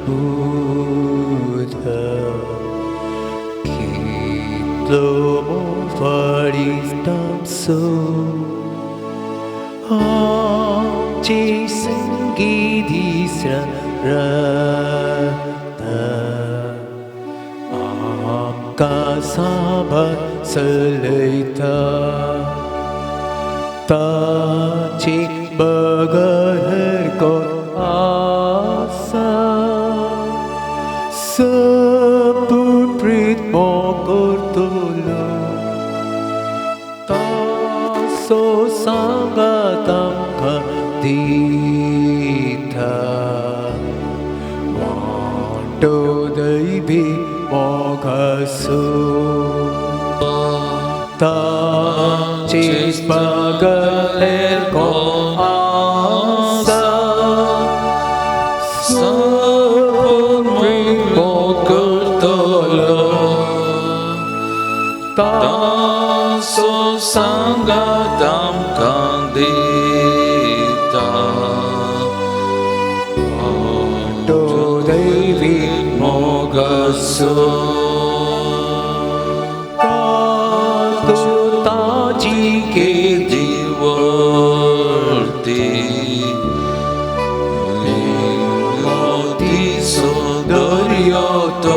उदक कितलो मोफाडिस्तांसो आमचे संगी दिसरा राता आमकां साबार चलयता ताचे बगर कोण आसा सपूर प्रीत करतलो तासो सांगात आमकां दिता वांटो दैवी मोगासो ताचे बगर कोण आसा सपूर प्रीत करतलो तासो सांगात आमकां दिता वांटो दैवी मोगासो ताची केदी वर्ती मोतीसो दर्यो तो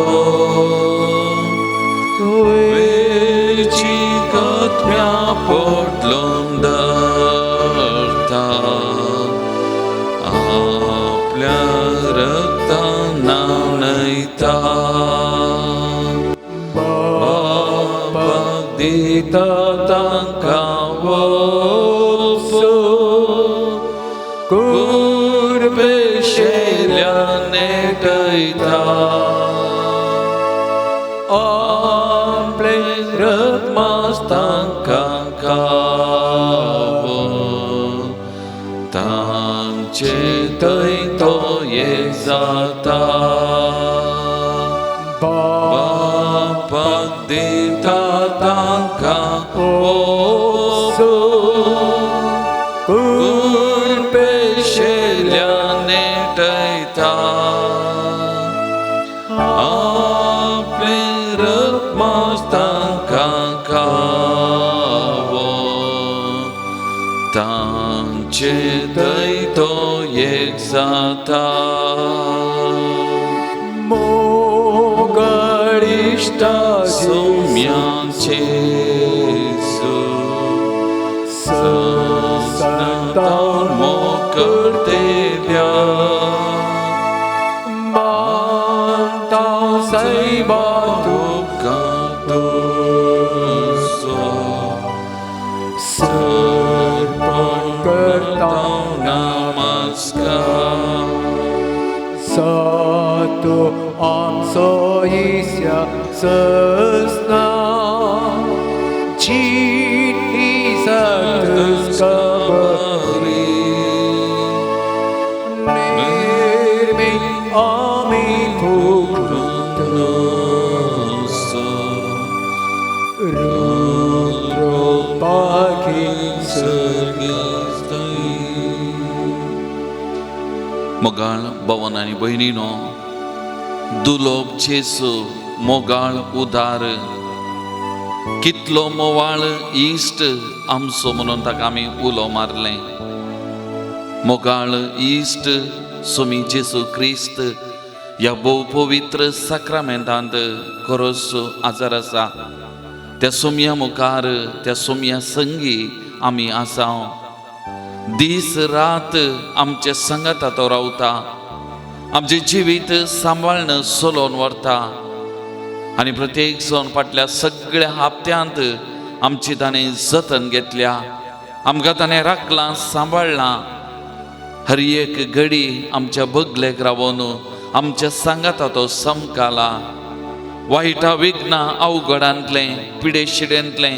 वेची कथम्या पोटलोन धरता आपल्या रक्तान न्हाणयता बापाक दिता तांकां वचो कुरबेशेल्या नेटयता आपले रक्तमास तांकां खावो तांचे थंय तो एक जाता बापाक दिता तांकां वचो कुरपेशेल्या नेटयता आपले रक्तमास तांकां खावो तांचे थंय तो एक जाता मोगाळिश्टा सोम्याचे सस्नातावन मोग करतेल्या मानता सैबा तुजो सर्पण करता नमस्कार सातो आमचो इस्या सस्ना जीण ही खबरी निर्मी आमी रुद्रोपाकी मोगाळ भवन आनी भयणीनो, दुलोब जेसू मोगाळ उदार कितलो मोवाळ इश्ट आमचो म्हणून ताका आमी उलो मारलें. मोगाळ इश्ट सोमी जेसू क्रिस्त ह्या भोव पवित्र साक्रामेंतांत खरोच आजार आसा. त्या सोमया मुखार, त्या सोमया संगी आमी आसा. दीस रात आमचे सांगाता तो रावता, आमचें जिवीत सांबाळून चलोवन व्हरता आनी प्रत्येक जावन फाटल्या सगळ्या हप्त्यांत आमची ताणें जतन घेतल्या, आमकां ताणें राखलां, सांबाळ्ळां. हर एक घडी आमच्या बगलेक रावन आमच्या सांगाता तो समकाला. वायटा विघ्नां अवघडांतलें पिडेशिडेंतलें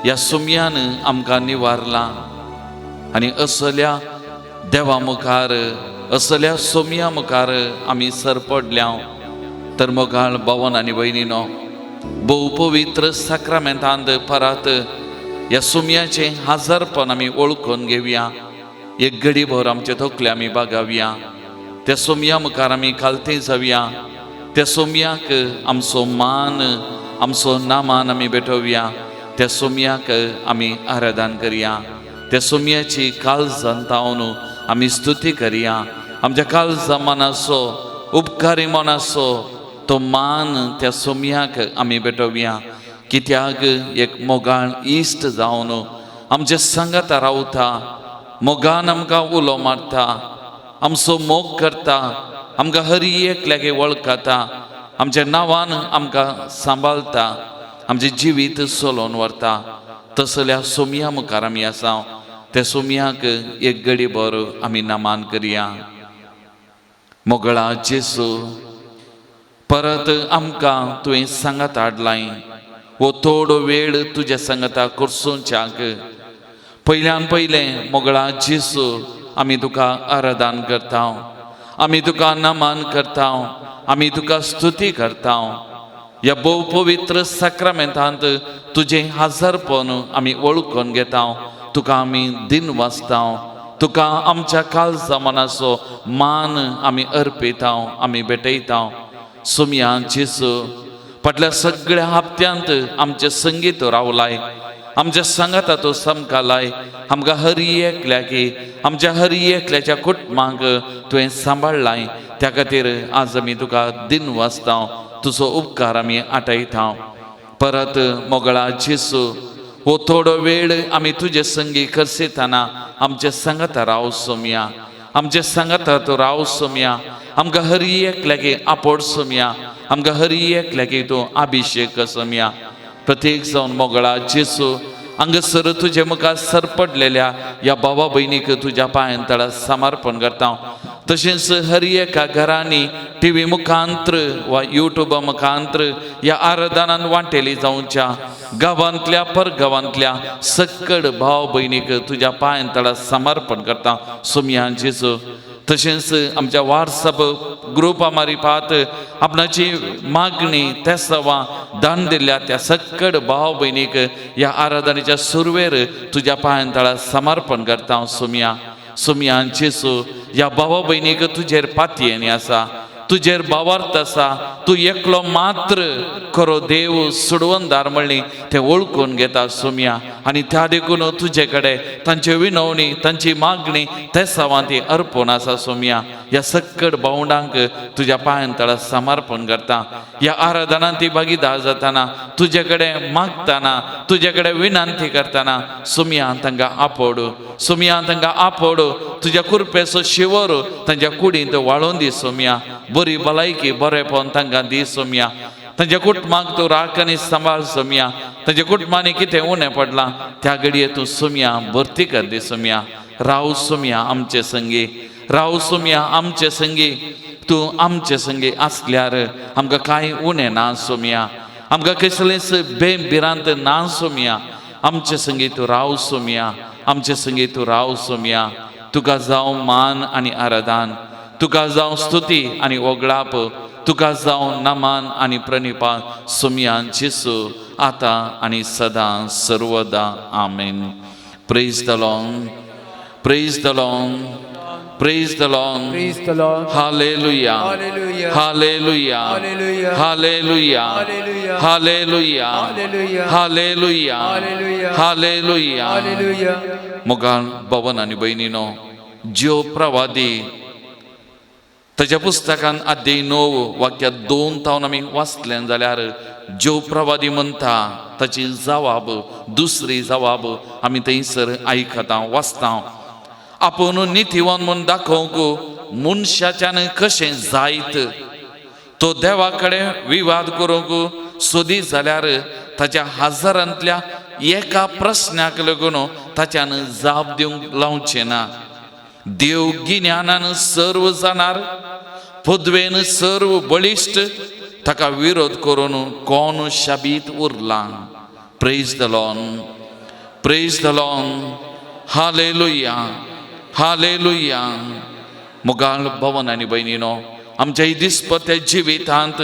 ह्या सुमयान आमकां निवारलां आनी असल्या देवा मुखार, असल्या सोमया मुखार आमी सर पडल्या. तर मोगाळ भवन आनी भयणीनो, भोव पवित्र साक्रामेंतांत परत ह्या सोमयाचें हाजरपण आमी वळखून घेवया. एक घडीभर आमचे तकले आमी बागावया. त्या सोमया मुखार आमी खालते जावया. त्या सोमयाक आमचो मान आमचो नामान आमी भेटोवया. त्या सोमयाक आमी आराधन करया. त्या सोमयाची काळजान तावन आमी स्तुती करया. आमच्या काळजा मनाचो उपकारी मनाचो तो मान त्या सोमयाक आमी भेटोवया. कित्याक एक मोगाळ इश्ट जावन आमचे सांगाता रावता, मोगान आमकां उलो मारता, आमचो मोग करता, आमकां हर एकल्याक वळखता, आमच्या नांवान आमकां सांबाळता, आमचें जिवीत चलोवन व्हरता. तसल्या सोमया मुखार आमी आसा. त्या सोमयाक एक गडी भर आमी नमान करया. मोगळा जेसू, परत आमकां तुवें सांगात हाडलाय. हो थोडो वेळ तुज्या सांगाता करसोवच्याक पयल्यान पयलें मोगळा जेसू आमी तुका आराधन करता, आमी तुका नमान करता, आमी तुका स्तुती करता. ह्या भोव पवित्र साक्रामेंतांत तुजें हाजरपण आमी वळखून घेता. तुका आमी दिन वाचता, तुका आमच्या काळजा मनाचो मान आमी अर्पिता, आमी भेटयता. सोमया जेसू, फाटल्या सगळ्या हप्त्यांत आमचें संगीत रावलाय, आमच्या सांगाता तो समकालाय. आमकां हर एकल्याक आमच्या हर एकल्याच्या कुटुंबांक तुवें सांबाळ्ळाय. त्या खातीर आज आमी तुका दिन वाचता, तुजो उपकार आमी आटयता. परत मोगळा जेसू, हो थोडो वेळ आमी तुजे संगी करसेताना आमच्या सांगाता राव सोमया, आमच्या सांगाता तूं राव सोमया. आमकां हर एकल्याक आपोड सोमया, आमकां हर एकल्याक तूं अभिशेक सोमया. प्रत्येक जावन मोगळा जेसू, हांगासर तुजे मुखार सरपडलेल्या ह्या भावा भयणीक तुज्या पांयान तळा समर्पण करता. तशेंच हर एका घरांनी टीव्ही मुखांत्र वा युट्यूबा मुखांत्र ह्या आराधनान वांटेली जावच्या गांवांतल्या परगांवांतल्या सक्कड भाव भयणीक तुज्या पांयान तळा समर्पण करता सोमया जेजू. तशेंच आमच्या व्हॉट्सअप ग्रुपा मारिफात आपणाची मागणी तेसवा दान दिल्या त्या सक्कड भाव भयणीक ह्या आराधनेच्या सुरवेर तुज्या पांयान तळा समर्पण करता सोमया. सोमया जेजू, ह्या भावा भयणीक तुजेर पातयेनी आसा, तुजेर भावार्थ आसा, तूं एकलो मात्र खरो देव सुडवंदार म्हणली ते वळखून घेता सोमया. आनी त्या देखून तुजे कडेन तांची विनवणी तांची मागणी ते सवां ती अर्पण आसा सोमया. ह्या सक्कड भावंडांक तुज्या पांयान तळा समर्पण करता. ह्या आराधनांत ती भागीदार जाताना तुजे कडेन मागताना तुजे कडेन विनंती करतना सोमया तांकां आपोड, सोमया तांकां आपोड. तुज्या कुरपेचो शिवर तांच्या कुडींत वाळोवन दी सोमया. बरी भलायकी बरेपण तांकां दी सोमया. तांच्या कुटुंबाक तूं राख आनी सांबाळ सोमया. तांच्या कुटुंबांनी कितें उणें पडलां त्या घडये तूं सोमया भरती कर दी सोमया. राव सोमया आमचे संगी, राव सोमया आमचे संगी. तूं आमचे संगी आसल्यार आमकां कांय उणें ना सोमया, आमकां कसलेंच बेम भिरांत ना सोमया. आमचे संगी तूं राव सोमया, आमचे संगी तूं राव सोमया. तुका जावं मान आनी आराधन, तुका जावं स्तुती आनी ओगळाप, तुका जावं नमान आनी प्रणिपात सोमया जेसू, आतां आनी सदां सर्वदा. आमेन. Praise the Lord, praise the Lord, praise the Lord. Praise the Lord. Hallelujah. Hallelujah. Hallelujah. Hallelujah. Hallelujah. Hallelujah. Hallelujah. Hallelujah. Hallelujah. Hallelujah. Hallelujah. Hallelujah. मोगाळ भवन आनी भयणीनो, ज्यो प्रवादी ताच्या पुस्तकान अध्याय 9 वाक्या 2 तावन आमी वाचलें जाल्यार ज्यो प्रवादी म्हणटा ताची जवाब, दुसरी जवाब आमी थंयसर आयकता वाचता. आपूण नितीवान म्हूण दाखोवंक मनशाच्यान कशें जायत, तो देवा कडेन विवाद करूंक सोदी जाल्यार ताच्या हजारांतल्या एका प्रस्नाक लागून ताच्यान जाप दिवंक लावचें ना. देव गिन्यानान सर्व जाणार, पदवेन सर्व बळिश्ट, ताका विरोध करून कोण शाबीत उरला. Praise the Lord, praise the Lord. Hallelujah, hallelujah. मोगाळ भवन आनी भयणीनो, आमच्या दिसपत्या जिवितांत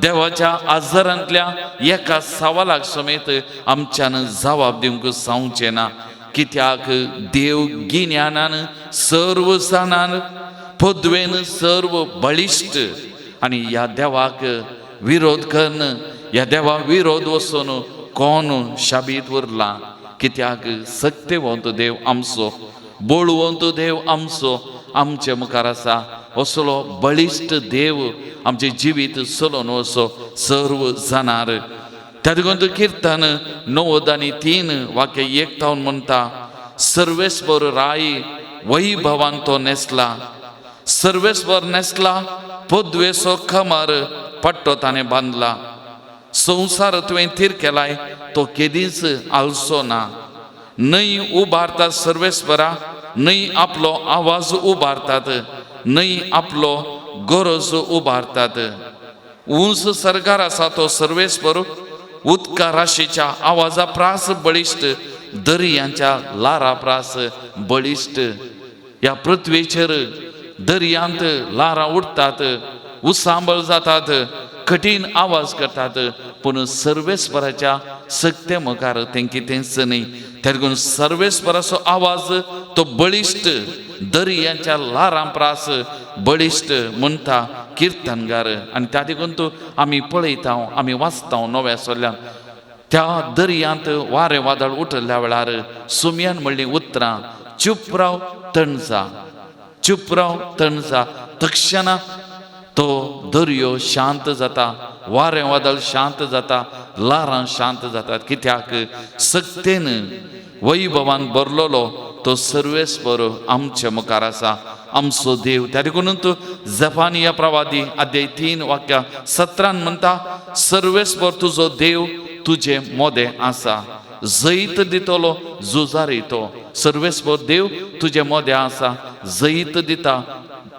देवाच्या आजारांतल्या एका सवालाक समेत आमच्यान जबाब दिवंक जावचें ना. कित्याक देव गिन्यानान सर्व जाणान, पदवेन सर्व बळिश्ट आनी ह्या देवाक विरोध कन्न ह्या देवा विरोध वचून कोण शाबीत उरला. कित्याक सक्तेवंत देव आमचो, बळवंत देव आमचो आमचे मुखार आसा. असलो बळिश्ट देव आमचें जिवीत चलोवन वचो सर्व जाणार. त्या देखून किर्तन 93 वाक्य 1 थावन म्हणटा, सर्वेस्पर राय वैभवान तो नेसला, सर्वेस्पर नेसला पदवेचो कमर पट्टो ताणें बांदला. संवसार तुवें थीर केलाय तो केदींच आलसो ना. न्हय उबारतात सर्वेस्परा, न्हय आपलो आवाज उबारतात, न्हय आपलो गरज उबारतात. उंच सरकार आसा तो सर्वेस्पर, उदका राशीच्या आवाजा प्रास बळिश्ट, दर्यांच्या लारा प्रास बळिश्ट. ह्या पृथ्वीचेर दर्यांत लारां उडटात, उसांबळ जातात, कठीण आवाज करतात, पूण सर्वेस्पराच्या सक्ते मुखार तें कितेंच न्हय. तेगून सर्वेस्पराचो आवाज तो बळिश्ट, दर्यांच्या लारां प्रास बळिश्ट म्हणटा किर्तनगार. आनी त्या देखून तो आमी पळयता, आमी वाचता नव्या सोल्यान त्या दर्यांत वारें वादळ उठल्या वेळार सुमयान म्हणलीं उतरां, चूप राव तणजा, चूप राव तणजा. तक्षणा तो दर्यो शांत जाता, वारें वादळ शांत जाता, लारां शांत जातात. कित्याक सक्तेन वैभवान भरलेलो तो सर्वेस्पर आमचे मुखार आसा, आमचो देव. त्या देखून जफानिया प्रवादी अध्याय 3 वाक्य 17 म्हणटा, सर्वेस्पर तुजो देव तुजे मोदें आसा, जैत दितलो झुजारी तो. सर्वेस्पर देव तुजे मोदें आसा, जैत दिता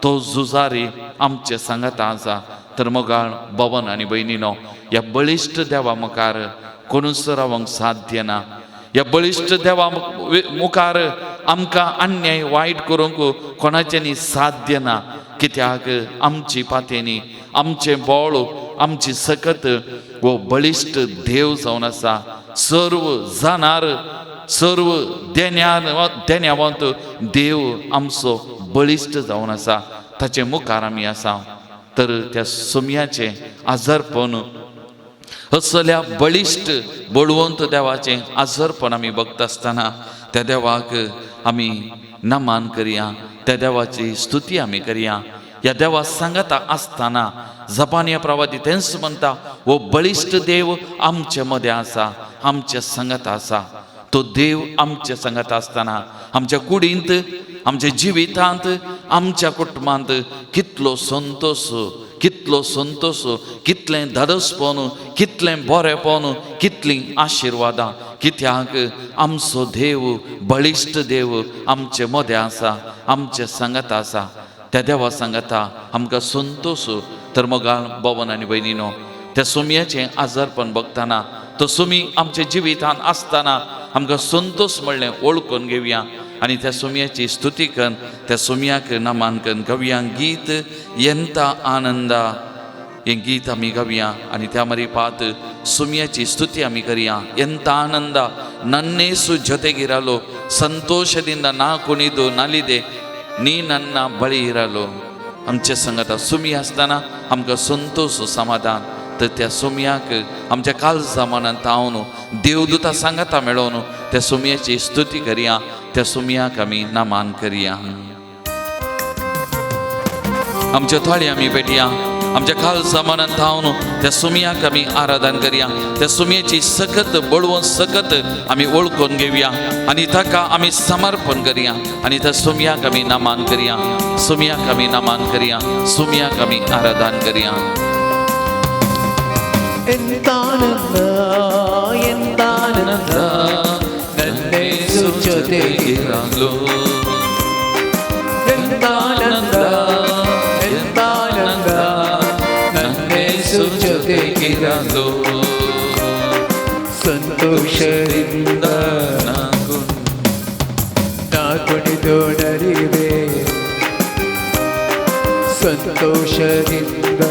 तो झुजारी आमचे सांगाता आसा. तर मोगाळ भवन आनी भयणीनो, ह्या बळिश्ट देवा मुखार कोणूच रावंक साध्य ना. ह्या बळिश्ट देवा मुखार आमकां अन्याय वायट करूंक कोणाच्यांनी साध्य ना. कित्याक आमची पातेनी, आमचें बळ, आमची सकत हो बळिश्ट देव जावन आसा. सर्व जाणार, सर्व देण्यावंत देव आमचो बळिश्ट जावन आसा. ताचे मुखार आमी आसा. तर त्या सुमयाचें आजारपण, असल्या बळिश्ट बळवंत देवाचें आजारपण आमी बघता आसतना त्या देवाक आमी नमन करया, त्या देवाची स्तुती आमी करया. ह्या देवा सांगाता आसतना जपानिया प्रवादी तेंच म्हणटा, हो बळिश्ट देव आमचे मदें आसा, आमचे सांगाता आसा. तो देव आमचे सांगाता आसतना आमच्या कुडींत, आमच्या जिवितांत, आमच्या कुटुंबांत कितलो संतोश, कितलो संतोश, कितलें धादोसपण, कितलें बरेपण, कितलीं आशिर्वादां. कित्याक आमचो देव बळिश्ट देव आमचे मदें आसा, आमचे सांगाता आसा. त्या देवा सांगाता आमकां संतोश. तर मोगाळ भवन आनी भयणीनो, त्या सुमयाचें आजारपण बघतना, तो सुमी आमच्या जिवितांत आसतना आमकां संतोश म्हणलें वळखून घेवया आनी त्या सुमयाची स्तुती करून त्या सुमयाक नमन करून गावया गीत येंता आनंदा. हें गीत आमी गावया आनी त्या मारी पात सुमयाची ಸ್ತುತಿ आमी करया. ಎಂತ ಆನಂದ ನನ್ನೇಸು ಜೊತೆಗಿರಲು, ಸಂತೋಷದಿಂದ ನಾ ಕುಣಿದು ನಲಿದೆ, ನೀ ನನ್ನ ಬಳಿ ಇರಲು. आमचे संगता सुमी आसतना आमकां संतोश समाधान. तर त्या सुमयाक आमच्या काळजा मनान तावन देवदूता सांगाता मेळोवन त्या सुमयाची स्तुती करया, त्या सुमयाक आमी नमन करया. आमच्या थाळी आमी पेटया, आमच्या काळजा मनान थावन त्या सुमयाक आमी आराधन करया. त्या सुमयाची सकत बळवंत सकत आमी वळखून घेवया आनी ताका आमी समर्पण करया आनी त्या सुमयाक आमी नमन करया, सुमयाक आमी नमन करया, सुमयाक आमी आराधन करया. ಎಂತಾನಂದ ಎಂತಾನಂದ ನನ್ನೇಸು ಜೊತೆಗಿರಲು, ಎಂತಾನಂದ ಎಂತಾನಂದ ನನ್ನೇಸು ಜೊತೆಗಿರಲು, ಸಂತೋಷದಿಂದ ನಾ ಕುಣಿದು ನಲಿವೆ, ಸಂತೋಷದಿಂದ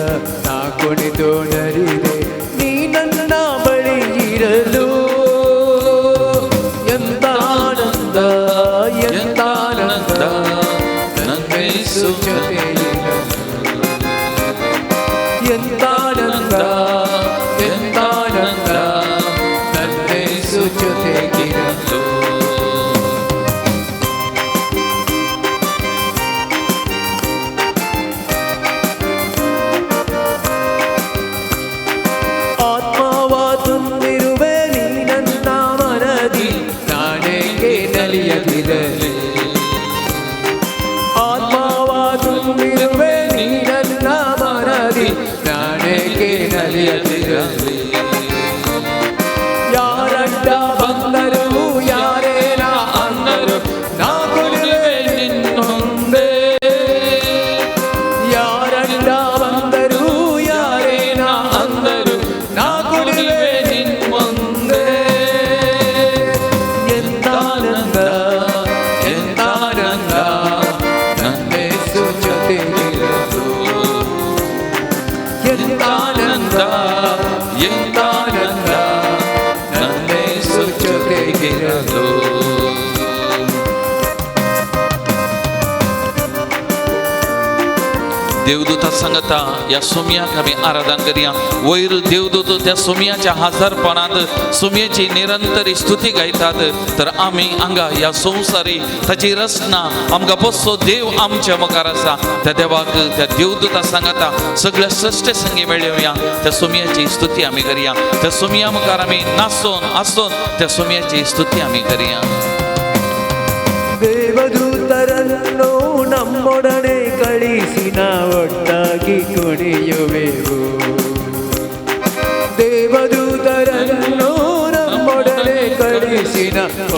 ನಾ ಕುಣಿದು ನಲಿವೆ, ನೀ ನನ್ನ ಬಳಿ ಇರಲು. ಎಂತಾನಂದ ಎಂತಾನಂದ ನನ್ನೇಸು ನನ್ನೇಸು ಜೊತೆಗಿರಲು. ಎಂತಾನಂದ ಎಂತಾನಂದ ನನ್ನೇಸು ಜೊತೆಗಿರಲು. ಆತ್ಮವ ತುಂಬಿರುವೆ ನೀ ನನ್ನ ಮನದಿ, ನಾನೇಕೆ ನಲಿಯದಿರಲಿ. ಆತ್ಮವ ತುಂಬಿರುವೆ ನೀ ನನ್ನ ಮನದಿ, ನಾನೇಕೆ ನಲಿಯದಿರಲಿ. ಯಾರಡ್ಡ ಬಂದರು ಯಾರೇನ ಅಂದರು, ನಾ ಕೊಡುವೆ ನಿನ್ನೊಂದೇ. ಯಾರಡ್ಡ ಬಂದರು ಯಾರೇನ ಅಂದರು, ನಾ ಕೊಡುವೆ ನಿನ್ಮುಂದೆ. ಎಂತಾನಂದ ಎಂತಾನಂದ ನನ್ನೇಸು ಜೊತೆಗಿರಲು. ಎಂತಾನಂದ ಎಂತಾನಂದ ನನ್ನೇಸು ಜೊತೆಗಿರಲು. देवदूता सांगता ह्या सोमयाक आमी आराधन करया. वयर देवदूत त्या सोमयाच्या हाजरपणांत सोमयेची निरंतर स्तुती गायतात, तर आमी हांगा ह्या संवसारी ताची रचना आमकां बसो देव आमच्या मुखार आसा. त्या देवाक त्या देवदूता सांगता सगळ्या सृश्टे संगी मेळोवया, त्या सोमयाची स्तुती आमी करया. त्या सोमया मुखार आमी नाचोन आसोन त्या सोमयाची स्तुती आमी करया. ದೇವದೂತರನ್ನು ನಮ್ಮೊಡನೆ ಕಳಿಸಿ ಒಟ್ಟಾಗಿ ಕುಣಿಯುವೆವು. ದೇವದೂತರನ್ನು ನಮ್ಮೊಡನೆ ಕಳಿಸಿ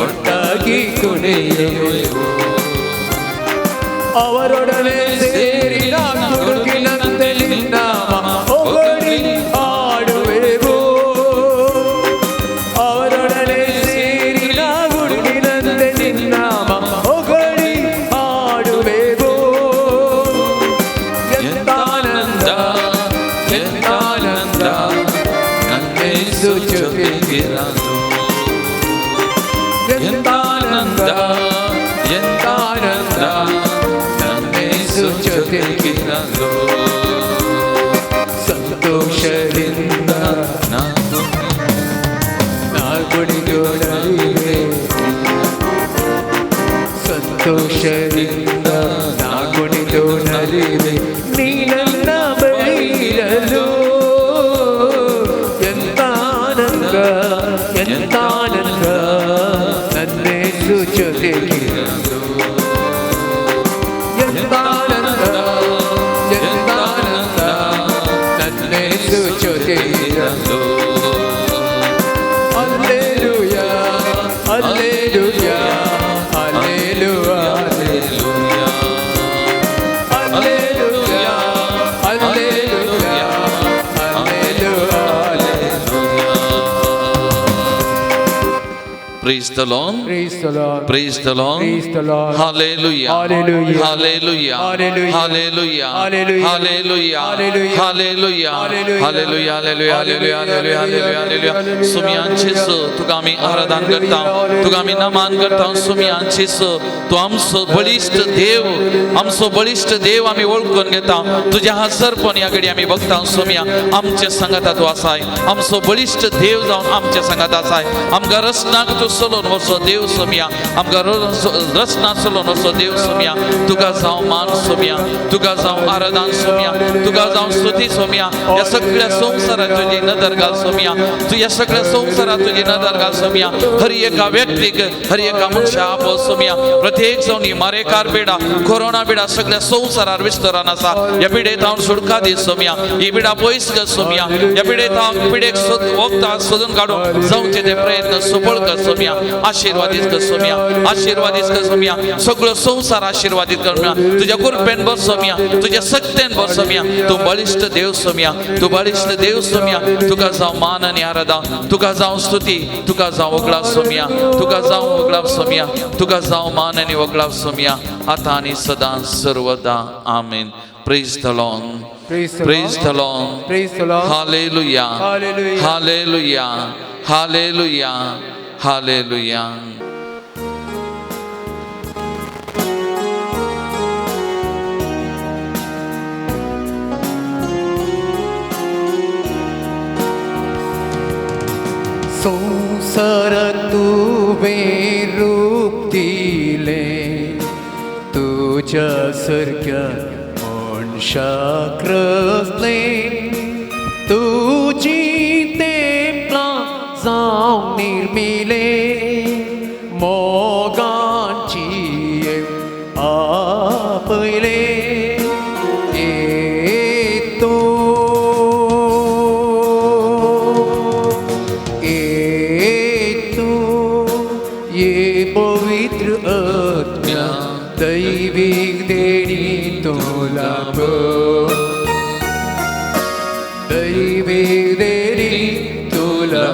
ಒಟ್ಟಾಗಿ ಕುಣಿಯುವೆವು. ಅವರೊಡನೆ ಸೇರಿ ಕುಡುಕಿನಂತೆ ನಿನ್ನ ಹೊಗಳಿ ಹಾಡುವೆವು. ಅವರೊಡನೆ ಸೇರಿ ಗುಡುಗಿನಂತೆ ನಿನ್ನ ಹೊಗಳಿ ಹಾಡುವೆವು. ಎಂತಾನಂದ ಎಂತಾನಂದ ನನ್ನೇಸು ಜೊತೆಗಿರಲು. ಎಂತಾನಂದ ಎಂತಾನಂದ ನನ್ನೇಸು ಜೊತೆಗಿರಲು. ಸಂತೋಷದಿಂದ ನಾ ಕುಣಿದು ನಲಿವೆ. ಸಂತೋಷದಿಂದ ನಾ ಕುಣಿದು ನಲಿವೆ. ನೀ ನನ್ನ ಬಳಿಯಿರಲು. ಎಂತಾನಂದ ಎಂತಾನಂದ ನನ್ನೇಸು ಜೊತೆಗಿರಲು. ಎಂತಾನಂದ ಎಂತಾನಂದ ನನ್ನೇಸು ಜೊತೆಗಿರಲು. Alleluia alleluia alleluia alleluia alleluia alleluia. Praise the Lord. Praise the Lord. Praise the Lord. Praise the Lord. Hallelujah. Hallelujah. Hallelujah. Hallelujah. Hallelujah. Hallelujah. Hallelujah. Hallelujah. Hallelujah. Hallelujah. Hallelujah. Hallelujah. Hallelujah. Hallelujah. Hallelujah. Hallelujah. सुमयांचेस तुका आमी आराधन करता, तुका आमी नमन करता. सुमयांचेस तूं आमचो बळिश्ट देव, आमचो बळिश्ट देव आमी वळखून घेता. तुज्या हाजरपण ह्या घडी आमी बघता. सोमया आमच्या सांगाता तूं आसाय, आमचो बळिश्ट देव जावन आमच्या सांगाता आसाय. आमकां रचनाक तूं चलोवन वचो देव सोमया, आमकां रचना चलोवन वचो देव सोमया. तुका जावं मान सोमया, तुका जावं आराधन सोमया, तुका जावं स्तुती सोमया. ह्या सगळ्या संवसारात तुजी नदर घाल सोमया, तूं ह्या सगळ्या संवसारात तुजी नदर घाल सोमया. हर एका व्यक्तीक, हर एका मनशा आपो सोमया. प्रत्येक जावन ही मारेकार पिडा, कोरोना पिडा सगळ्या संवसारार विस्तारान आसा. ह्या पिडेत हांव सुटका दी सोमया, ही पिडा पयस कर सोमया. ह्या पिडेत हांव पिडेक वखदां सोदून काडून जावचे ते प्रयत्न सफळ कर सोमया. आशिर्वादीत कर सोमया, आशिर्वादीत कर सोमया. सगळो संवसार आशिर्वादीत कर सोमया. तुज्या कृपेन बस सोमया, तुज्या शक्तेन बस सोमया. तूं बळिश्ट देव सोमया, तूं बळिश्ट देव सोमया. तुका जावं मान आनी आराधना, तुका जावं स्तुती, तुका जावं वगळाव सोमया, तुका जावं वगळाव सोमया, तुका जावं मान आनी वगळाव सोमया, आतां आनी सदां सर्वदा. आमेन. Praise the Lord. Praise the Praise Lord. the Lord. Praise the Lord. Hallelujah. Hallelujah. Hallelujah. Hallelujah. Hallelujah. तुवें रूप दिलें तुज्या सारक्या मनशाक रचलें तुजी तेंपलां जावं निर्मिलें मोगाची आपयलें येतो येतो ये पवित्र आत्म्या दैवीक देणी तुला दैवीक देणी तुला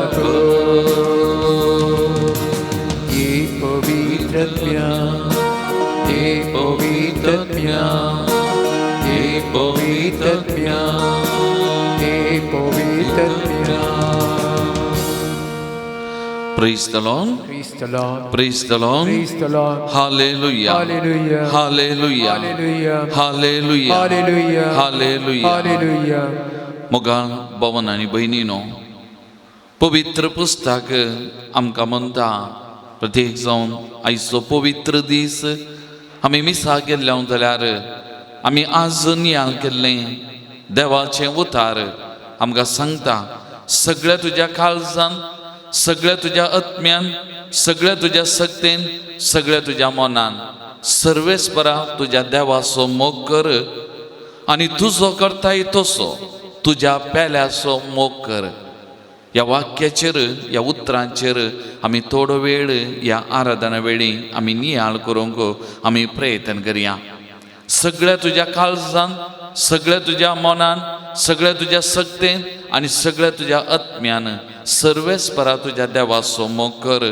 ये पवित्रत्म्या ये पवित्रत्म्या ये पवित्रत्म्या ये पवित्रत्म्या. Praise the Lord. Praise the Lord. Praise the Lord. Praise the Lord. Hallelujah. Hallelujah. Hallelujah. Hallelujah. Hallelujah. Hallelujah. Hallelujah. Hallelujah. मोगाळ भवन आनी भयणीनो, पवित्र पुस्तक आमकां म्हणटा, प्रत्येक जावन आयचो पवित्र दीस आमी मिसा गेल्ले जाल्यार आमी आज नियाळ केल्लें देवाचें उतार आमकां सांगता, सगळ्या तुज्या काळजान, सगळ्या तुज्या आत्म्यान, सगळ्या तुज्या सक्तेन, सगळ्या तुज्या मनान सर्वेस्परा तुज्या देवाचो मोग कर आनी तुजो करताय तसो तुज्या पेल्याचो मोग कर. ह्या वाक्याचेर, ह्या उतरांचेर आमी थोडो वेळ ह्या आराधना वेळी आमी नियाळ करूंक आमी प्रयत्न करया. सगळ्या तुज्या काळजान, सगळ्या तुज्या मनान, सगळ्या तुज्या सक्तेन आनी सगळ्या तुज्या आत्म्यान सर्वेस्परा तुज्या देवाचो मोग कर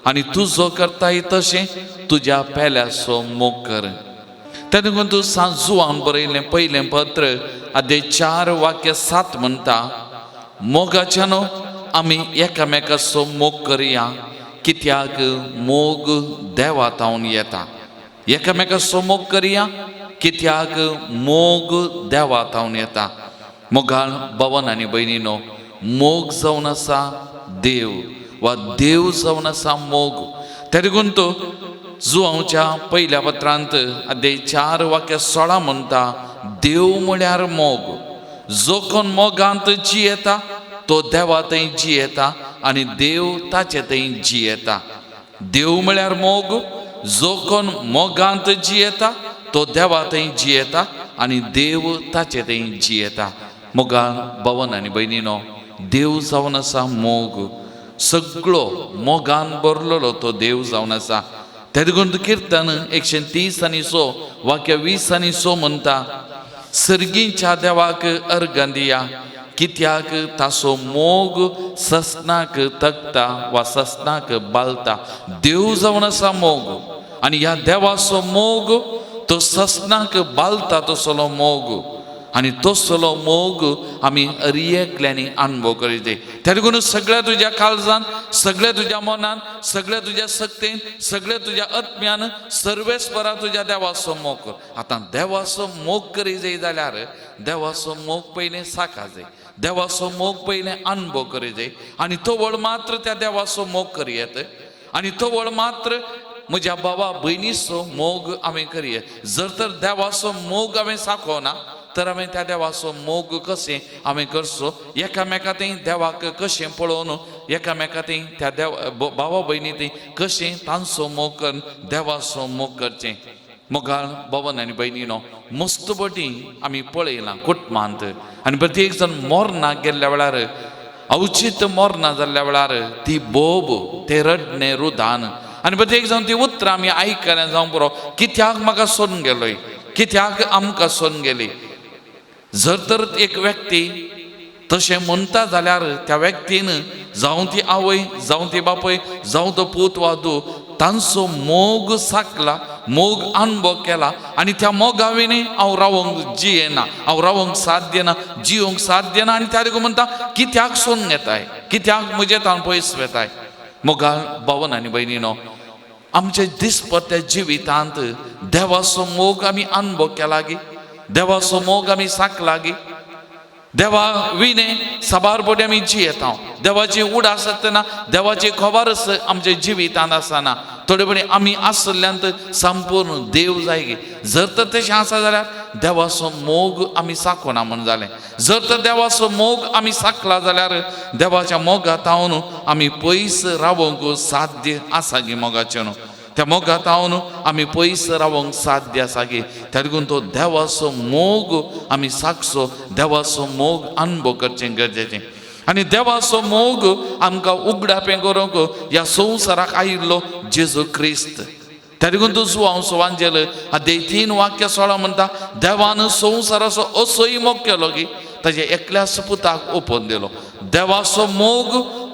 आनी तुजो करताय तशें तुज्या पेल्याचो मोग कर. तेन्ना तूं सांजुआन बरयलें पयलें पत्र अध्याय 4 वाक्य 7 म्हणटा, मोगाच्यान आमी एकामेकाचो मोग करया कित्याक मोग देवा तावन येता. एकामेकाचो मोग करया कित्याक मोग देवा तावन येता. मोगाळ भवन आनी भयणीनो, मोग जावन आसा देव वा देव जावन आसा मोग. ते देखून तो जुवांवच्या पयल्या पत्रांत अध्याय 4 वाक्य 16 म्हणटा, देव म्हळ्यार मोग. जो कोण मोगांत जियेता तो देवा थंय जियेता आनी देव ताचे थंय जियेता. देव म्हळ्यार मोग. जो कोण मोगांत जियेता तो देवा थंय जियेता आनी देव ताचे थंय जियेता. मोगाळ भवन आनी भयणीनो, देव जावन आसा मोग. सगळो मोगान भरलेलो तो देव जावन आसा. ते देखून किर्तन 130 आनी 100 वाक्य 20 आनी 100 म्हणटा, सर्गीच्या देवाक अर्गां दिया कित्याक ताचो मोग ससनाक तकता वा ससनाक बालता. देव जावन आसा मोग आनी ह्या देवाचो मोग तो ससनाक बालता तसलो मोग आनी तसलो मोग आमी अरियेकल्यांनी अनुभव करीत. त्या देखून सगळ्या तुज्या काळजान, सगळ्या तुज्या मनान, सगळ्या तुज्या सक्तेन, सगळ्या तुज्या आत्म्यान सर्वेस्परा तुज्या देवाचो मोग कर. आतां देवाचो मोग करी जाय जाल्यार देवाचो मोग पयलें साका जाय, देवाचो मोग पयलें अनुभव करी जाय आनी तवळ मात्र त्या देवाचो मोग करयेत आनी तवळ मात्र म्हज्या बाबा भयणीचो मोग हांवें करयेत. जर तर देवाचो मोग हांवें साकोना तर हांवें त्या देवाचो मोग कशें हांवें करचो, एकामेका थंय देवाक कशें पळोवन एकामेका थंय त्या देव बाबा भयणी थंय कशें तांचो मोग करून देवाचो मोग करचें. मोगाळ भवन आनी भयणीनो, मस्त बटी आमी पळयलां कुटुंबांत आनी प्रत्येक जाण मोरनाक गेल्ल्या वेळार, अवचीत मोरना जाल्ल्या वेळार ती बोब, ते रडणें रुदान आनी प्रत्येक जावन ती उतरां आमी आयकल्या जावं पुरो, कित्याक म्हाका सोडून गेलोय, कित्याक आमकां सोडून गेली. जर तर एक व्यक्ती तशें म्हणटा जाल्यार त्या व्यक्तीन जावं ती आवय, जावं ती बापूय, जावं तो पूत वा धूव, तांचो मोग साकला, मोग अनुभव केला आनी त्या मोगा विणे हांव रावंक जियेना, हांव रावंक साध्य ना, जियोंक साध्य ना. आनी त्या देखून म्हणटा कित्याक सोडून येताय, कित्याक म्हजें ताण पयस वेताय. मोगाळ भवन आनी भयणीनो, आमच्या दिसपट्ट्या जिवितांत देवाचो मोग आमी अनुभव केला गी, देवाचो मोग आमी साकला गी. देवा विणे साबार पटी आमी जियेता. देवाची उडास आसतना, देवाची खबरच आमच्या जिवितांत आसना. थोडे पटी आमी आसल्ल्यांत संपूर्ण देव जाय. जर तर तशें आसा जाल्यार देवाचो मोग आमी साकोना म्हूण जालें. जर तर देवाचो मोग आमी साकला जाल्यार देवाच्या मोगांत आमी पयस रावंक साध्य आसा गी. मोगाचें न्हू, त्या मोगांत आमी पयस रावंक साध्य आसा गी. त्या देखून तो देवाचो मोग आमी साकचो, देवाचो मोग अनुभव करचें गरजेचें. आनी देवाचो मोग आमकां उगडापें करूंक ह्या संवसाराक आयिल्लो जेजू क्रिस्त. त्या देखून तूं जुवांव सुवांजेल अध्याय 3 वाक्य 16 म्हणटा, देवान संवसाराचो असोय मोग केलो की ताजे एकल्याच पुताक ओपोवन दिलो. देवाचो मोग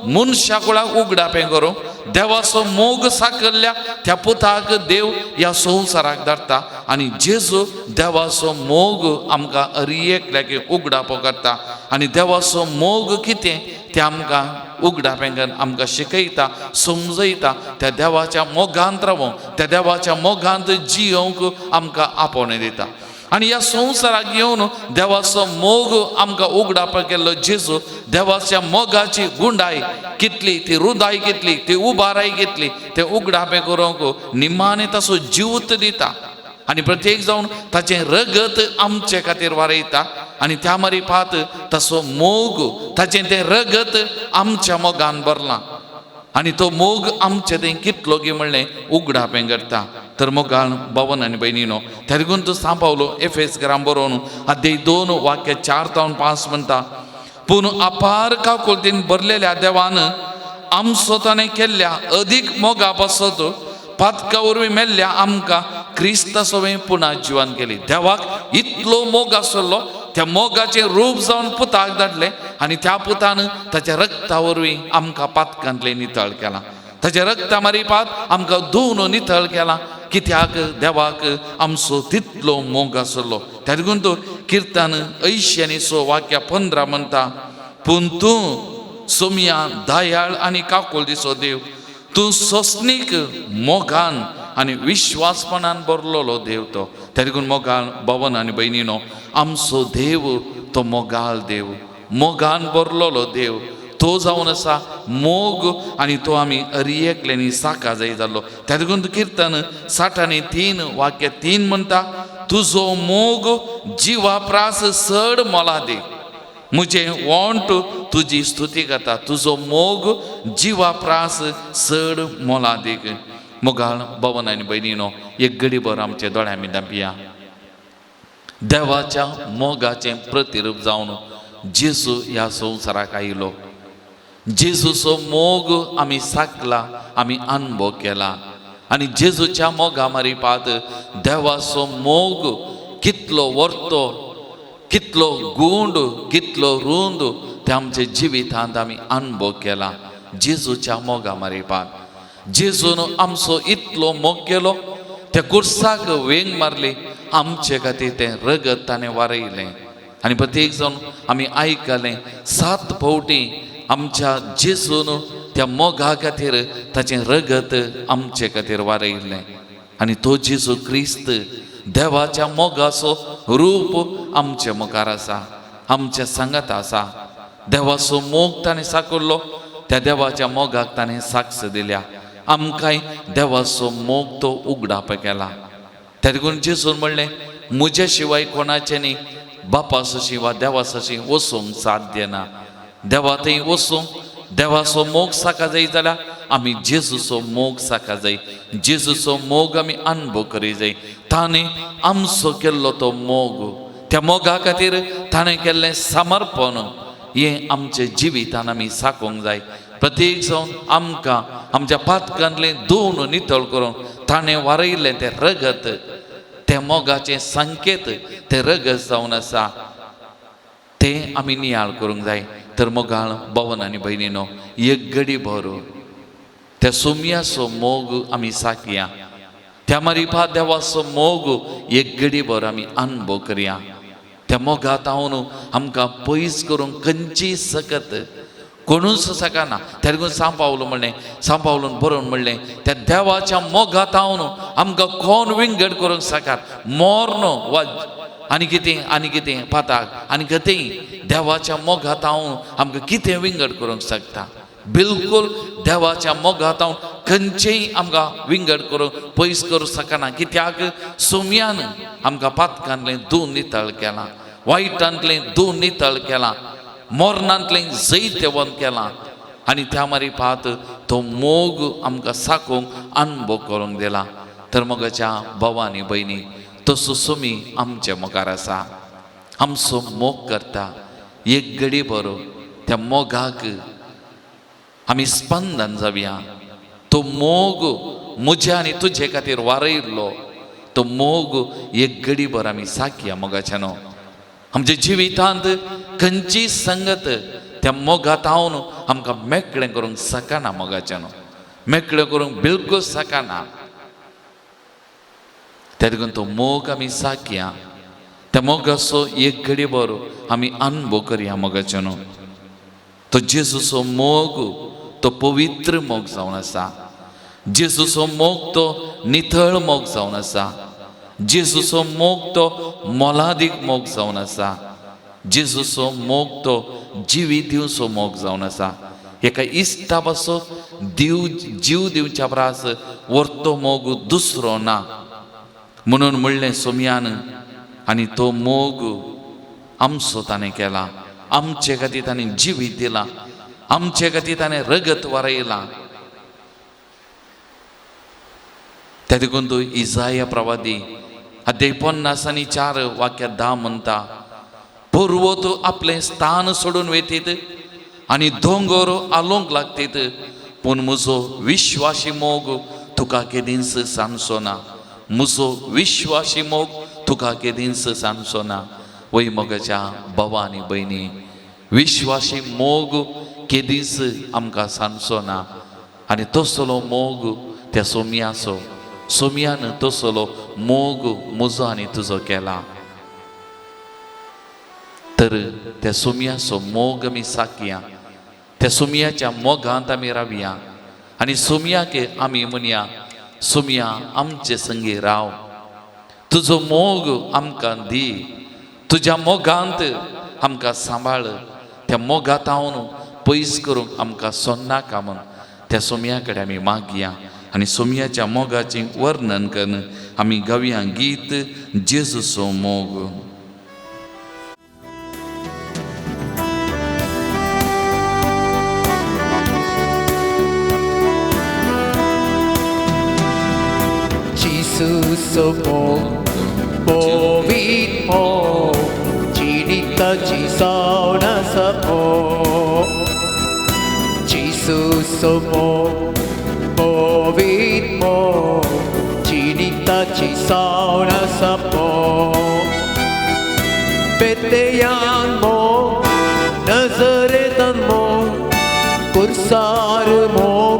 मनशा कुळाक उगडापें करूंक, देवाचो मोग साकल्ल्या त्या पुताक देव ह्या संवसाराक धाडटा. आनी जेजू देवाचो मोग आमकां हर एकल्याक उगडापो करता. आनी देवाचो मोग कितें तें आमकां उगडापें करून आमकां शिकयता, समजयता. त्या देवाच्या मोगांत रावोंक, त्या देवाच्या मोगांत जियोवंक आमकां आपोवणें दिता. आनी ह्या संवसाराक येवन देवाचो मोग आमकां उगडापा केल्लो जेजू देवाच्या मोगाची गुंडाय कितली, ती रुदाय कितली, ती उबाराय कितली, ते उगडापें करूंक निमाणें ताचो जीवत दिता. आनी प्रत्येक जावन ताचें रगत आमचे खातीर वारयता. आनी त्या मारिफात ताचो मोग, ताचें तें रगत आमच्या मोगान भरलां. आनी तो मोग आमचे तें कितलो गी म्हणलें उगडापें करता. तर मोगान भवन आनी भयणीनो, त्या देखून तूं सांग पावलो एफेस ग्राम बरोवन अध्याय 2 वाक्य 4 तावन 5 म्हणटा, पूण अपार काकुळतीन भरलेल्या देवान आमचो ताणें केल्ल्या अदीक मोगा पासत पातका वरवीं मेल्ल्या आमकां क्रिस्ता सवें पुणा जिवन केली. देवाक इतलो मोग आसलो, त्या मोगाचें रूप जावन पुताक धाडलें आनी त्या पुतान ताच्या रक्ता वरवीं आमकां पातकांतलें नितळ केलां. ताच्या रक्ता मारिपात आमकां धुवन नितळ केलां. कित्याक देवाक आमचो तितलो मोग आसलो. त्या देखून तो किर्तन 80 आनी 6 वाक्य 15 म्हणटा, पूण तूं सोमया दयाळ आनी काकुळतीचो देव, तूं सोसणीक मोगान आनी विश्वासपणान भरलेलो देव तो. त्या देखून मोगान भवन आनी भयणीनो, आमचो देव तो मोगाल देव, मोगान भरलेलो देव तो जावन आसा मोग. आनी तो आमी हर एकल्यांनी साका जाय जाल्लो. त्या देखून किर्तन 60 आनी 3 वाक्य 3 म्हणटा, तुजो मोग जिवा प्रास चड मोलादीक, म्हजें वोंट तुजी स्तुती करता. तुजो मोग जिवा प्रास चड मोलादीक. मोगाळ भवन आनी भयणीनो, एक घडीभर आमच्या दोळ्यां मिदां पिया. देवाच्या मोगाचें प्रतिरूप जावन जेजू ह्या संवसाराक आयलो. जेजूचो मोग आमी साकला, आमी अनुभव केला. आनी जेजूच्या मोगा मारिपात देवाचो मोग कितलो वर्तो, कितलो गुंड, कितलो रुंद ते आमच्या जिवितांत आमी अनुभव केला. जेजूच्या मोगा मारिपात जेजून आमचो इतलो मोग केलो, त्या कुर्साक वेंग मारली, आमचे खातीर तें रगत ताणें वारयलें. आनी प्रत्येक जावन आमी आयकलें 7 फावटी आमच्या जेजून त्या मोगा खातीर ताचें रगत आमचे खातीर वारयलें. आनी तो जेजू क्रिस्त देवाच्या मोगाचो रूप आमचे मुखार आसा, आमच्या सांगात आसा. देवाचो मोग ताणें साकरलो, त्या देवाच्या मोगाक ताणें साक्ष दिल्या. आमकांय देवाचो मोग तो उगडाप केला. त्या देखून जेजून म्हणलें, म्हज्या शिवाय कोणाचें न्ही बापा सशी वा देवा सशी वचूंक साध्य ना. देवा थंय वचूंक देवाचो मोग साका जाय जाल्यार आमी जेजूचो मोग साका जाय. जेजूचो मोग आमी अनुभव करी जाय. ताणें आमचो केल्लो तो मोग, त्या मोगा खातीर ताणें केल्लें समर्पण हें आमच्या जिवितान आमी साकोंक जाय. प्रत्येक जावन आमकां आमच्या पातकांतलें धुवन नितळ करून ताणें वारयलें तें रगत, तें मोगाचें संकेत तें रगत जावन आसा, तें आमी नियाळ करूंक जाय. तर मोगाळ भवन आनी भयणीनो, एक घडी भर त्या सोमयाचो मोग आमी साकया, त्या मारिफा देवाचो मोग एक घडी भर आमी अनुभव करया. त्या मोगात हांव आमकां पयस करूंक खंयचीय सकत कोणूच शकना. त्या देखून सांव पावलो म्हणलें, सांव पावलून बरोवन म्हणलें, त्या देवाच्या मोगात हांव आमकां कोण विंगड करूंक शकात, मोर्न वा आनी कितें आनी कितें पाताक आनी कितेंय देवाच्या मोगांत हांव आमकां कितें विंगड करूंक शकता? बिलकुल देवाच्या मोगांत हांव खंयचेय आमकां विंगड करूंक पयस करूंक शकना. कित्याक सोम्यान आमकां पातकांतलें धुवन नितळ केलां, वायटांतलें धुवन नितळ केलां, मोरणांतलें जैतवंत केलां आनी त्या मारिपात तो मोग आमकां साकोवंक अनुभव करूंक दिला. तर मोगाच्या भावा आनी भयणी, तसो सोमी आमचे मुखार आसा, आमचो मोग करता. एक घडी बरो त्या मोगाक आमी स्पंदन जावया. तो मोग म्हज्या आनी तुजे खातीर वारयल्लो तो मोग एक घडी भर आमी साकया. मोगाच्यानो आमच्या जिवितांत खंयची संगत त्या मोगांत हांव आमकां मेकळें करूंक शकना. मोगाच्यानो मेकळें करूंक बिलकूल शकना. त्या देखून तो मोग आमी साकया, त्या मोगाचो एक घडी भर आमी अनुभव करया. मोगाच्यानो तो जेजूचो मोग तो पवित्र मोग जावन आसा. जेजूचो मोग तो नितळ मोग जावन आसा. जेजूचो मोग तो मोलादीक मोग जावन आसा. जेजूचो मोग तो जिवीत दिवचो मोग जावन आसा. एका इश्टा पासून दिव जीव दिवच्या परस व्हरतो मोग दुसरो ना म्हणून म्हणलें सोम्यान. आनी तो मोग आमचो ताणें केला, आमचे खातीर ताणें जिवीत दिलां, आमचे खातीर ताणें रगत वारयलां. त्या देखून तो इजाया प्रवादी अध्याय 54 वाक्य 10 म्हणटा, पर्वत आपलें स्थान सोडून वेतीत आनी दोंगर आलोवंक लागतीत, पूण म्हजो विश्वासी मोग तुका केदींच सांजचो ना. म्हजो विश्वासी मोग तुका केदींच सांजचो ना. वय मोगाच्या भावा आनी भयणी, विश्वासी मोग केदींच आमकां सांजचो ना. आनी तसलो मोग त्या सोम्याचो, सोम्यान तसलो मोग म्हजो आनी तुजो केला. तर त्या सोम्याचो मोग आमी साकया, त्या सोम्याच्या मोगांत आमी रावया आनी सोम्याक आमी म्हणया, सोम्या आमचे संगी राव, तुजो मोग आमकां दी, तुज्या मोगांत आमकां सांबाळ, त्या मोगांत हांव पयस करूंक आमकां सोन्नाका म्हूण त्या सोम्या कडेन आमी मागया आनी सोम्याच्या मोगाचें वर्णन करून आमी गावया गीत जेजूचो मोग. जेजूचो मोग पवित्र मोग जिविताची सावण आसा मोग. जेजूचो मोग पवित्र मोग जिविताची सावण आसा मोग. बेतयान मोग, नजरेतान मोग, कुर्सार मोग,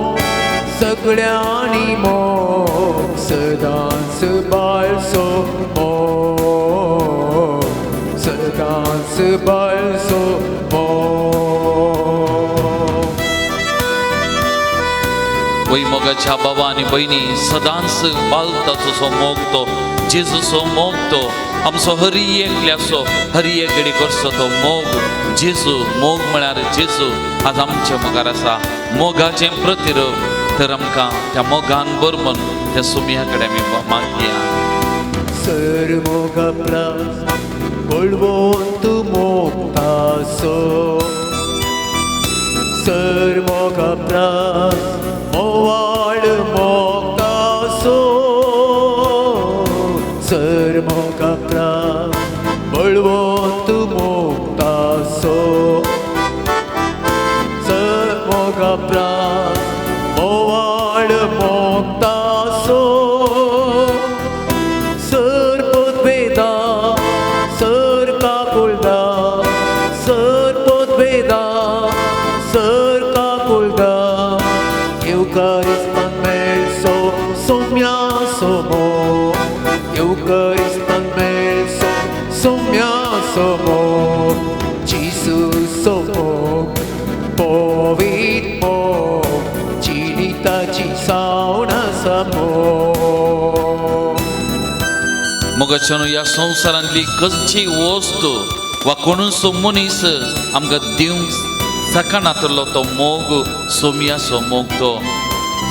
सगळ्यांनी मोग, सदांच बाळसो मोग, सदांच बाळसो मोग. वय मोगाच्या बाबा आनी भयणी, सदांच बालताचो मोग तो जेजूचो मोग तो आमचो हरी एकल्याचो हरी एक घडी करचो तो मोग. जेजू मोग म्हळ्यार जेजू आज आमच्या मुखार आसा, मोगाचें प्रतिरूप. तर आमकां त्या मोगान बरमन त्या सोम्या कडेन आमी मागया. सर मोगा प्रास बळवंत तूं मोगतासो, सर मोगा प्रास मोवाळ मोगतासो, सर मोगा प्रास बळवंत तूं मोगतासो, सर मोगा प्रास मोवाळ मोगतासो. सर पोतवेदा सर काकुळदा, सर पोतवेदा सर काकुळदा, येवकारिस्तान मेळसो सोम्यासो मोग, येवकारिस्तान मेळसो सोम्यासो मोग. जेजूचो मोग पवित्र मोग जिविताची सावण आसा मोग. मोगाच्यानो ह्या संवसारांतली कसची वस्तू वा कोणूच मनीस आमकां दिवंक शकनातलो तो मोग सोमयाचो मोग तो.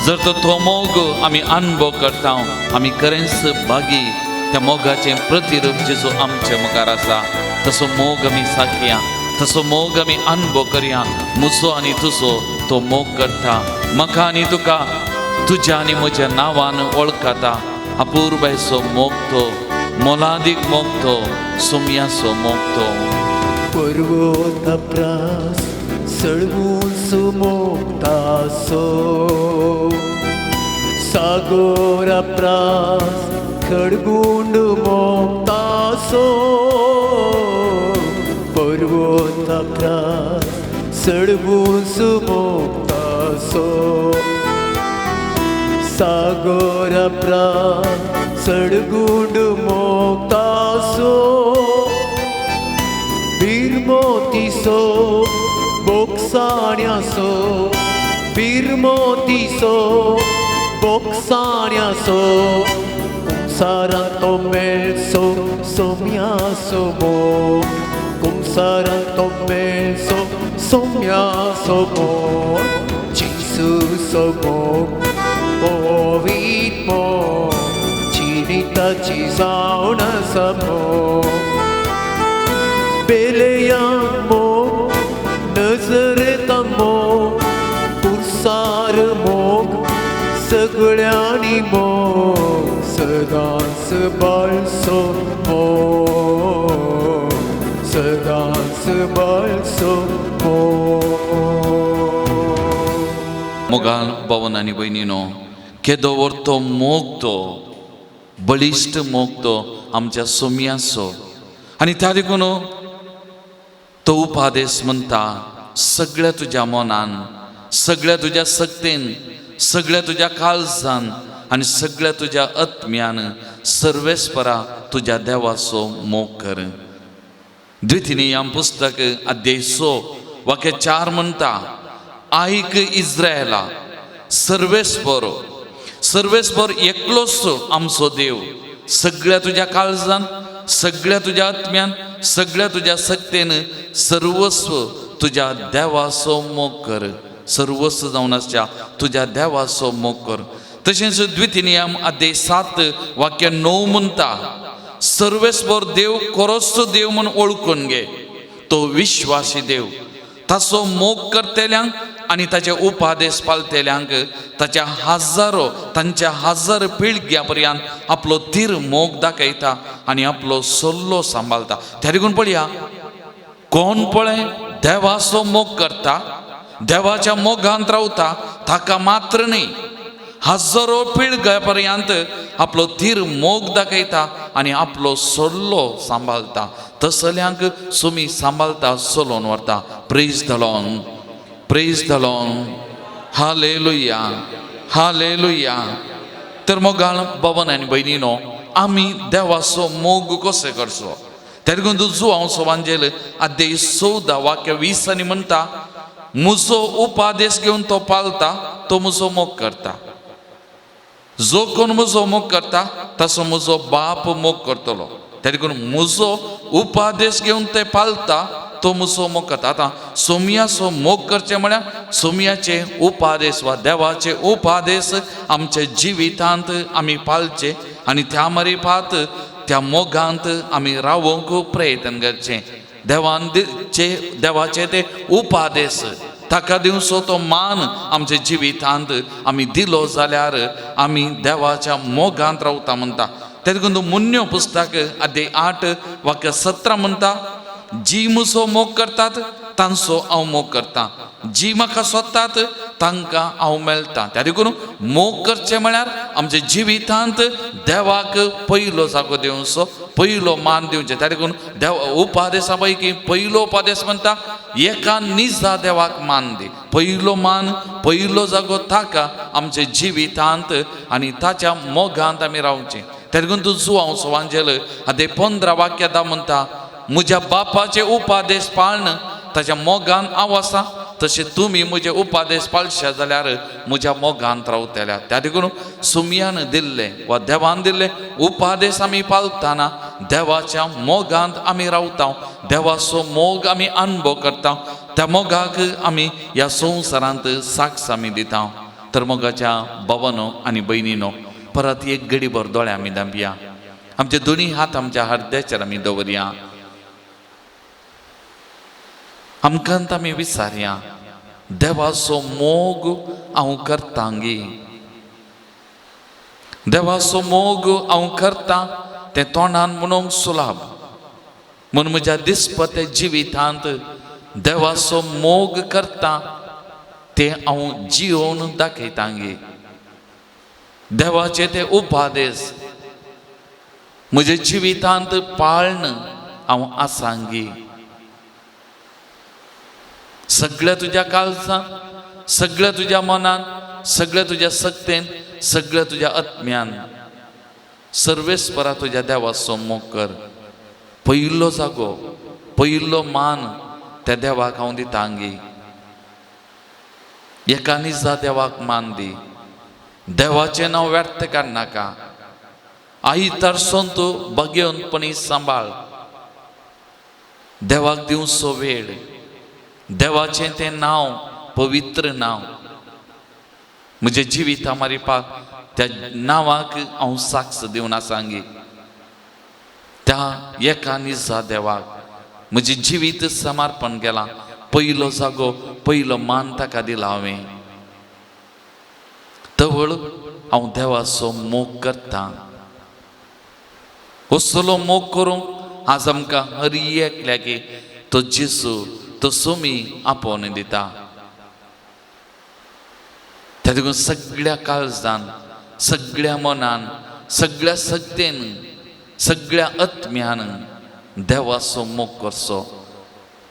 जर तर तो मोग आमी अनुभव करता आमी खरेंच भागी त्या मोगाचें प्रतिरूप जेजू आमचे मुखार आसा तसो मोग आमी साखया, तसो मोग आमी अनुभव करया. म्हजो आनी तुजो तो मोग करता, म्हाका आनी तुका तुज्या आनी म्हज्या नांवान वळखता. अपुरबायचो मोग तो, मोलादीक मोग तो, सोमयाचो मोग तो. पर्वता प्रास सळवून सुमोगतासो, सागोरा प्रास खडगुंड मोगतासो, पर्वता प्रास सळवून सुमोगतासो, सागोरा प्रास सडगुंड मोगतासो, बिरमोतीसो बोक्साण्यासो, बिरमोतीसो बोक्साण्यासो, कुमसारांत तो मेळसो सोम्यासो मोग, कुमसारांत तो मेळसो सोम्यासो मोग, जेजूचो मोग पवित्र मोग, जिविताची जावन आसा मोग, बेलयांक मोग, नजरेंत मोग, पुरसार मोग, सगळ्यांनी मोग, सदांच बाळसो मोग, सदांच बाळसो मोग. मोगाल भवन आनी भयणीनो, केदो व्हड तो मोग तो, बळिश्ट मोग तो आमच्या सोमयाचो. आनी त्या देखून तो उपादेश म्हणटा सगळ्या तुज्या मनान, सगळ्या तुज्या सक्तेन, सगळ्या तुज्या काळजान आनी सगळ्या तुज्या आत्म्यान सर्वेस्परा तुज्या देवाचो मोग कर. द्वितीय पुस्तक अध्याय 6 वाक्य 4 म्हणटा, आयक इस्रायला, सर्वेस्पर सर्वेस्पर एकलोच आमचो देव. सगळ्या तुज्या काळजान, सगळ्या तुज्या आत्म्यान, सगळ्या तुज्या सक्तेन सर्वस्व तुज्या देवाचो मोग कर, सर्वस्व जावन आसच्या तुज्या देवाचो मोग कर. तशेंच द्वितीय अध्याय 7 वाक्य 9 म्हणटा, सर्वेस्पर देव खरोच देव म्हूण वळखून घे, तो विश्वासी देव, ताचो मोग करतल्यांक आनी ताचे उपादेश पाळटल्यांक ताच्या हजारो तांच्या हजार पिळग्या पर्यंत आपलो धीर मोग दाखयता आनी आपलो सल्लो सांबाळता. त्या देखून पळया कोण पळय देवाचो मोग करता, देवाच्या मोगांत रावता, ताका मात्र न्ही हजारो पिळग्या पर्यंत आपलो धीर मोग दाखयता आनी आपलो सल्लो सांबाळता. तसल्यांक सुमी सांबाळता, चलोवन व्हरता. Praise the Lord, praise the Lord, hallelujah, hallelujah. तर मोगाळ बाबान आनी भयणीनो, आमी देवाचो मोग कसो करचो? त्या देखून जुआंव सोवांजेल अध्याय 14 वाक्य 20 आनी म्हणटा, म्हजो उपादेश घेवन तो पाळता तो म्हजो मोग करता. जो कोण म्हजो मोग करता तसो म्हजो बाप मोग करतलो. त्या देखून म्हजो उपादेश घेवन ते पाळता तो म्हजो मोग करता. आतां सोमयाचो मोग करचें म्हळ्यार सोमयाचे उपादेश वा देवाचे उपादेश आमच्या जिवितांत आमी पाळचे आनी त्या मरिपात त्या मोगांत आमी रावोंक प्रयत्न करचें. देवान देवाचे ते उपादेश ताका दिवचो तो मान आमच्या जिवितांत आमी दिलो जाल्यार आमी देवाच्या मोगांत रावता म्हणटा. ते देखून मुन्यो पुस्तक अध्याय 8 वाक्य 17 म्हणटा, जी म्हजो मोग करतात तांचो हांव मोग करता, जी म्हाका सोदतात तांकां हांव मेळटा. त्या देखून मोग करचें म्हळ्यार आमच्या जिवितांत देवाक पयलो जागो दिवचो, पयलो मान दिवचें. त्या देखून देव उपादेसा पैकी पयलो उपादेश म्हणटा, एका निजा देवाक मान दी. पयलो मान, पयलो जागो ताका आमच्या जिवितांत आनी ताच्या मोगांत आमी रावचें. त्या देखून तूं जुआंव सोवांजेल अध्याय 15 वाक्य 10 म्हणटा, म्हज्या बापाचे उपादेश पाळन ताच्या मोगान हांव आसा तशें तुमी म्हजे उपादेश पाळशा जाल्यार म्हज्या मोगांत रावतल्या. त्या देखून सुमयान दिल्ले वा देवान दिल्ले उपादेश आमी पाळतना देवाच्या मोगांत आमी रावता, देवाचो मोग आमी अनुभव करता, त्या मोगाक आमी ह्या संवसारांत साक्ष आमी दिता. तर मोगाच्या भावानो आनी भयणीनो, परत एक घडीभर दोळे आमी धांपया, आमचे दोनी हात आमच्या हृदयाचेर आमी दवरया, आमकां आमी विचारया, देवाचो मोग हांव करतांगी, देवाचो मोग हांव करता तें तोंडान म्हणूंक सुलाभ, म्हूण म्हज्या दिसपत्या जिवितांत देवाचो मोग करता तें हांव जियोवन दाखयतांगी. देवाचे ते उपादेश म्हज्या जिवितांत पाळन हांव आसांगी. सगळ्या तुज्या काळजान, सगळ्या तुज्या मनान, सगळ्या तुज्या शक्तेन, सगळ्या तुज्या आत्म्यान सर्वेस्परा तुज्या देवाचो मोग कर. पयलो जागो, पयलो मान त्या देवाक हांव दितांगी. एका निजा देवाक मान दी, देवाचें नांव व्यर्थ काडनाका. आई तरसोन तूं बगेवनपणी सांबाळ, देवाक दिवचो वेळ, देवाचें तें नांव पवित्र नांव म्हजें जिविता मारिपाक त्या नांवाक हांव साक्ष दिवन आसांगी. त्या एका निजा देवाक म्हजें जिवीत समर्पण केलां, पयलो जागो पयलो मान ताका दिला हांवें. तवळ हांव देवाचो मोग करतां. असलो मोग करूंक आज आमकां हर एकल्याक तो जेजू तो सोमी आपोवन दिता. त्या देखून सगळ्या काळजान, सगळ्या मनान, सगळ्या शक्तेन, सगळ्या आत्म्यान देवाचो मोग करचो.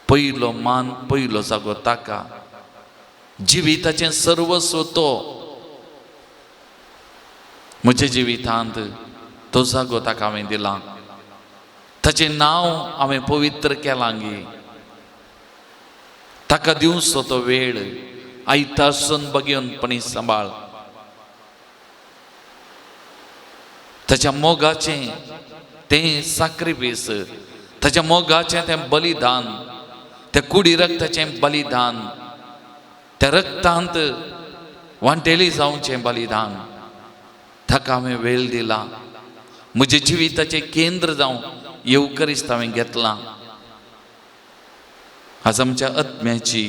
पयलो मान, पयलो जागो ताका, जिविताचें सर्वस्व तो. म्हज्या जिवितांत तो जागो ताका हांवें दिला, ताचें नांव हांवें पवित्र केलां गे. ताका दिवचो तो वेळ आयतारसून बगेवनपणी सांबाळ. ताच्या मोगाचें तें साक्रिफीस, ताच्या मोगाचें तें बलिदान, त्या कुडी रक्ताचें बलिदान, त्या रक्तांत वांटेली जावचें बलिदान, ताका हांवें वेळ दिला. म्हज्या जिविताचें केंद्र जावं येवकरिस्त हांवें घेतलां. आज आमच्या आत्म्याची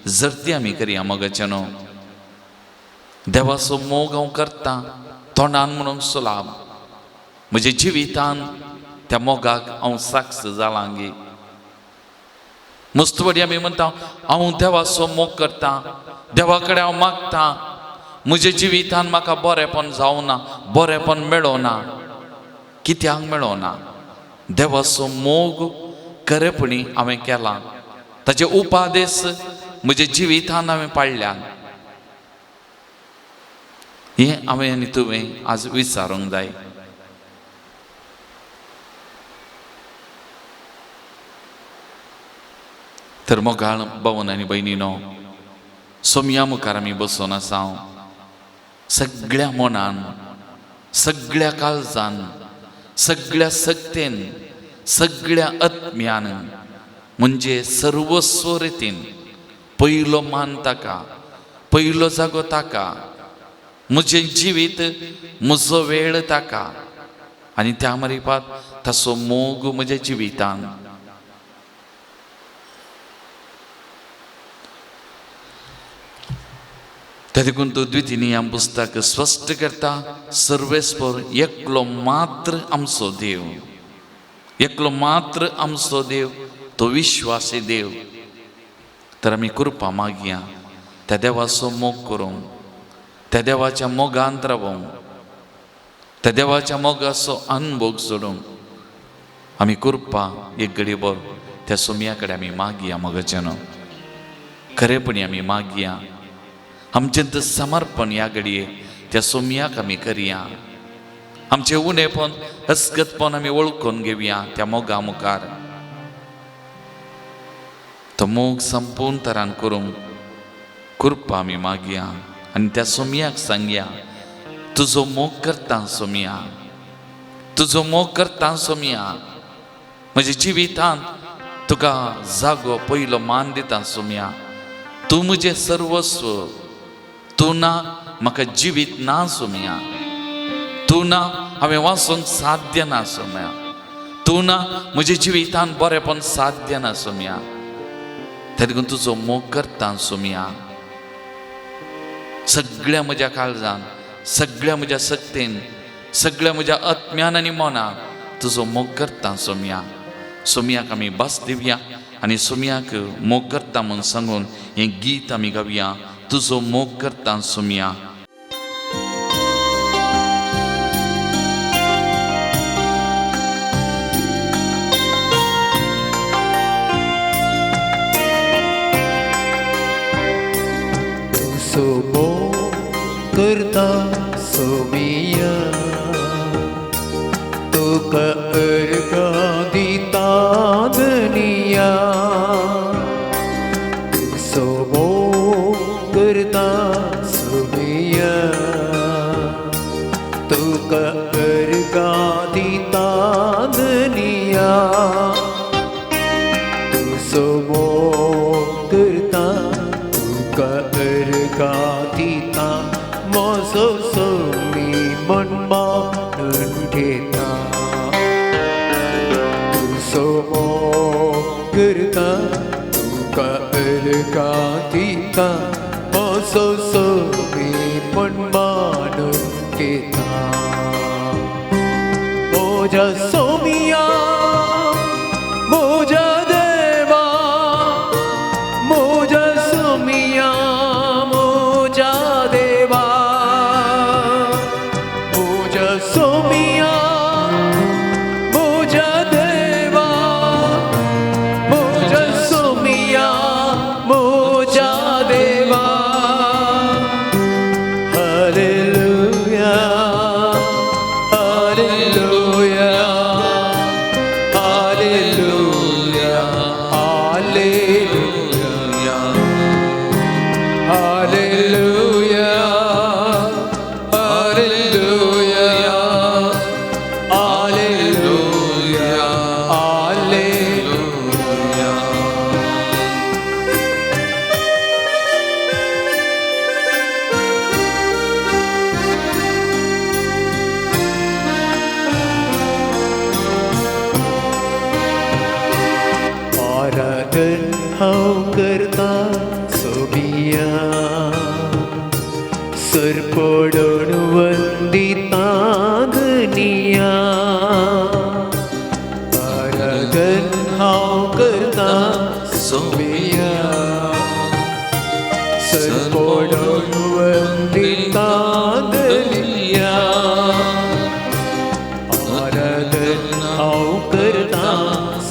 जर्ती आमी करया मोगाच्या न्हू. देवाचो मोग हांव करतां तोंडान म्हणूंक सुलाभ, म्हज्या जिवितान त्या मोगाक हांव साक्ष जालां गे. मस्तवडी आमी म्हणटा हांव देवाचो मोग करतां, देवा कडेन हांव मागतां, म्हज्या जिवितान म्हाका बरेंपण जावना, बरेंपण मेळोना. कित्याक मेळोना? देवाचो मोग खरेपणी हांवें केला, ताचे उपादेश म्हज्या जिवितान हांवें पाळ्ळ्यात. हें हांवें आनी तुवें आज विचारूंक जाय. तर मोगाळ भावन आनी भयणीनो, सोमया मुखार आमी बसून आसा. सगळ्या मनान, सगळ्या काळजान, सगळ्या शक्तेन, सगळ्या आत्म्यान, म्हणजे सर्वस्व रितीन पयलो मान ताका, पयलो जागो ताका, म्हजें जिवीत, म्हजो वेळ ताका, आनी त्या मारिपात ताचो मोग म्हज्या जिवितान. त्या देखून तो द्वितीय पुस्तक स्पश्ट करता, सर्वेस्पर एकलो मात्र आमचो देव, एकलो मात्र आमचो देव, तो विश्वासी देव. तर आमी कृपा मागया त्या देवाचो मोग करूंक, त्या देवाच्या मोगांत रावोंक, त्या देवाच्या मोगाचो अनुभोग सोडूंक आमी कृपा एक घडीभर त्या सोमया कडेन आमी मागया. मोगाचें न्हू, खरेपणी आमी मागया. आमचें समर्पण ह्या घडये त्या सोमयाक आमी करया. आमचें उणेपण, हसगतपण आमी वळखून घेवया त्या मोगा मुखार. तो मोग संपूर्ण तरान करूंक कृपा आमी मागया आनी त्या सोमयाक सांगया, तुजो मोग करता सोमया, तुजो मोग करता सोमया, म्हज्या जिवितांत तुका जागो पयलो मान दिता सोमया, तूं म्हजें सर्वस्व, तूं ना म्हाका जिवीत ना सोमया, तूं ना हांवें वाचूंक साध्य ना सोमया, तूं ना म्हज्या जिवितांत बरेंपण साध्य ना सोमया, ते देखून तुजो मोग करता सोमया। सगळ्या म्हज्या काळजान, सगळ्या म्हज्या शक्तीन, सगळ्या म्हज्या आत्म्यान आनी मनान तुजो मोग करता सोमया। सोमयाक आमी भास दिवया आनी सोमयाक मोग करता म्हूण सांगून हें गीत आमी गावया, तुजो मोग करता सोमया। तुजो मोग करता सोमिया, तुका अर्घां दिता धनिया, तुजो मोग करता सोमिया, तुका अर्घां दिता धनिया, तुजो मोग करता, तुका अर्घां दिता, म्हजो सोमी मन मानून घेता, तुजो मोग करता, तुका अर्घां दिता, म्हजो सोमी मन मानून घेता। म्हज्या सोमिया, म्हज्या देवा, म्हज्या सोमिया, म्हज्या देवा, म्हज्या सोमिया, म्हज्या देवा, म्हज्या सोमिया, म्हज्या देवा। Hallelujah, hallelujah, hallelujah, hallelujah, hallelujah, hallelujah, hallelujah, hallelujah. आराधन हांव करता सोबिया, सरपडण वंदिता धनिया, आराधन हांव करता सोबिया, सरपडण वंदिता धनिया, आराधन हांव करता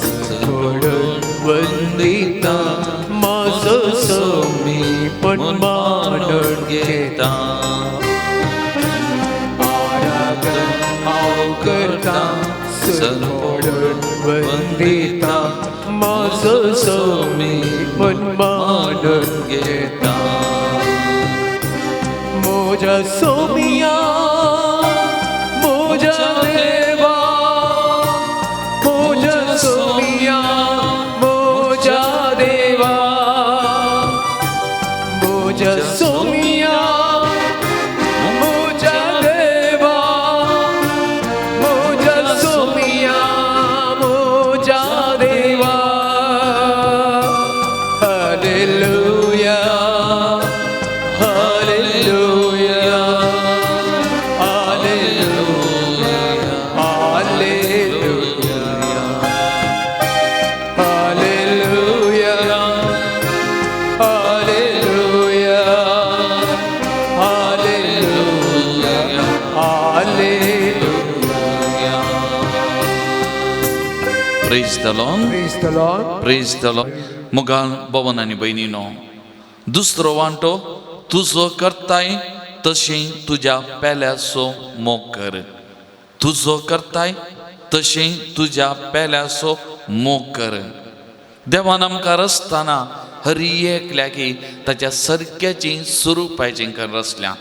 सरपडण वंदिता, म्हजो सोमी पण मानून घेता, आराधन हांव करता सरपडण वंदिता, म्हजो सोमी पण मानून घेता। म्हज्या सोमिया, म्हज्या देवा, म्हज्या सोमिया, म्हज्या देवा, म्हज्या सोमिया, म्हज्या देवा, म्हज्या सोमिया, म्हज्या देवा। Hallelujah, hallelujah, hallelujah, hallelujah, hallelujah, hallelujah, hallelujah, hallelujah. Praise the Lord. Praise the Lord. Praise the Lord. मुगाल भवन आनी भयणीनो, दुसरो वांटो तुजो करताय तशें तुज्या पेल्याचो मोग कर, तुजो करताय तशें तुज्या पेल्याचो मोग कर। देवान आमकां रचतना हर एकल्याकी ताच्या सारक्याची स्वरुपाचीं रचल्या.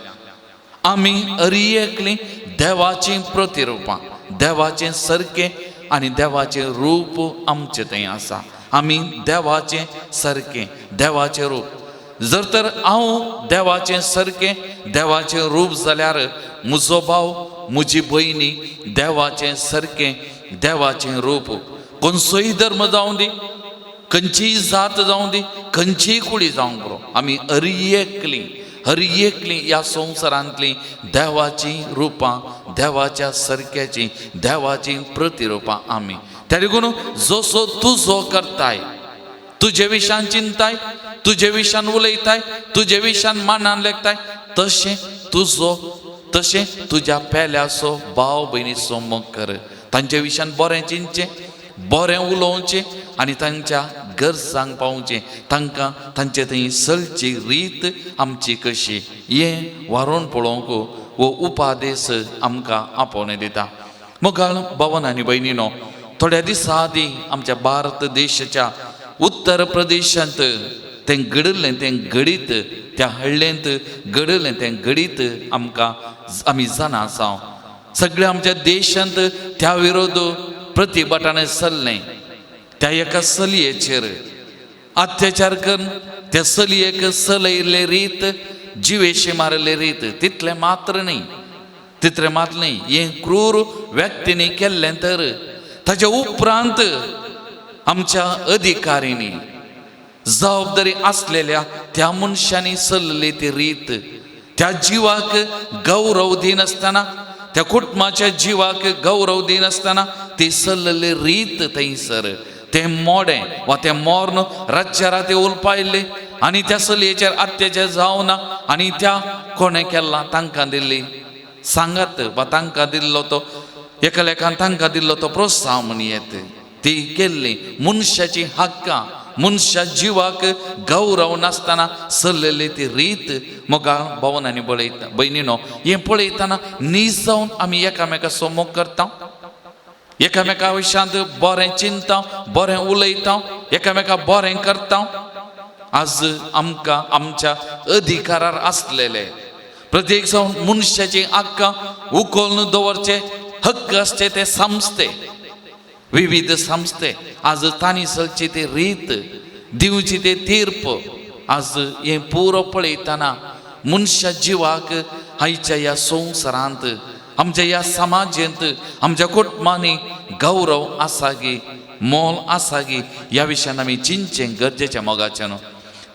आमी हर एकलीं देवाचीं प्रतिरुपां, देवाचें सारकें आनी देवाचें रूप आमचें थंय आसा. आमी देवाचें सारकें, देवाचें रूप. जर तर हांव देवाचें सारकें, देवाचें रूप जाल्यार म्हजो भाव, म्हजी भयणी देवाचें सारकें, देवाचें रूप. खंयचोय धर्म जावं दी, खंयचीय जात जावं दी, खंयचीय कुळी जावंक पुरो, आमी हर एकलीं, हर एकलीं ह्या संवसारांतलीं देवाचीं रुपां, देवाच्या सारक्याचीं, देवाचीं प्रतिरुपां आमी. त्या देखून जसो तुजो करताय, तुजे विशान चिंताय, तुजे विशान उलयताय, तुजे विशान मानान लेखताय, तशें तुजो, तशें तुज्या पेल्याचो भाव भयणीचो मोग कर. तांचे विशान बरें चिंतचें, बरें उलोवचें आनी तांच्या गरजांक पावचें. तांकां तांचे थंय चलची रीत आमची कशी हें वारोवन पळोवंक हो उपादेश आमकां आपोवणें दिता. मोगाळ भवन आनी भयणीनो, थोड्या दिसां आदीं आमच्या भारत देशाच्या उत्तर प्रदेशांत तें घडिल्लें तें घडीत, त्या हळ्ळेंत घडिल्लें तें घडीत आमकां आमी जाणा आसा. सगळ्या आमच्या देशांत त्या विरोध प्रतिभटाने चल्लें. त्या एका चलयेचेर अत्याचार करून त्या चलयेक चलयल्ले रीत, जिवेशी मारिल्ले रीत, तितलें मात्र न्ही, तितलें मात्र न्ही, हें क्रूर व्यक्तींनी केल्लें. तर ताच्या उपरांत आमच्या अधिकाऱ्यांनी, जबाबदारी आसलेल्या त्या मनशांनी चल्ली ती रीत, त्या जिवाक गौरव दिनासतना, त्या कुटुंबाच्या जिवाक गौरव दिनासतना ती चल्लेली रीत थंयसर तें मोडें वा तें मोर्न रातच्या राती उलपायल्लें आनी त्या चलयेचेर अत्याचार जावना आनी त्या कोणें केल्ला तांकां दिल्ली सांगात वा तांकां दिल्लो तो एकालेकान तांकां दिल्लो तो प्रोत्साहन म्हण येत ती केल्ली. मनशाची हक्कां, मनशा जिवाक गौरव नासतना चल्लेली ती रीत मोगा भवन आनी पळयता भयणीनो, हें पळयतना नीज जावन आमी एकामेकाचो मोग करता, एकामेका विशयांत बरें चिंता, बरें उलयता, एकामेका बरें करता. आज आमकां आमच्या अधिकारार आसलेले प्रत्येक जावन मनशाची हक्कां उखलून दवरचे हक्क आसचे ते संस्थे, विविध संस्थे आज तांणी चलची ती रीत, दिवची ते तीर्प आज हें पुरो पळयतना मनशा जिवाक आयच्या ह्या संवसारांत, आमच्या ह्या समाजेंत, आमच्या कुटुंबांनी गौरव आसा गी, मोल आसा गी, ह्या विशयान आमी चिंतचें गरजेचें मोगाचें न्हू.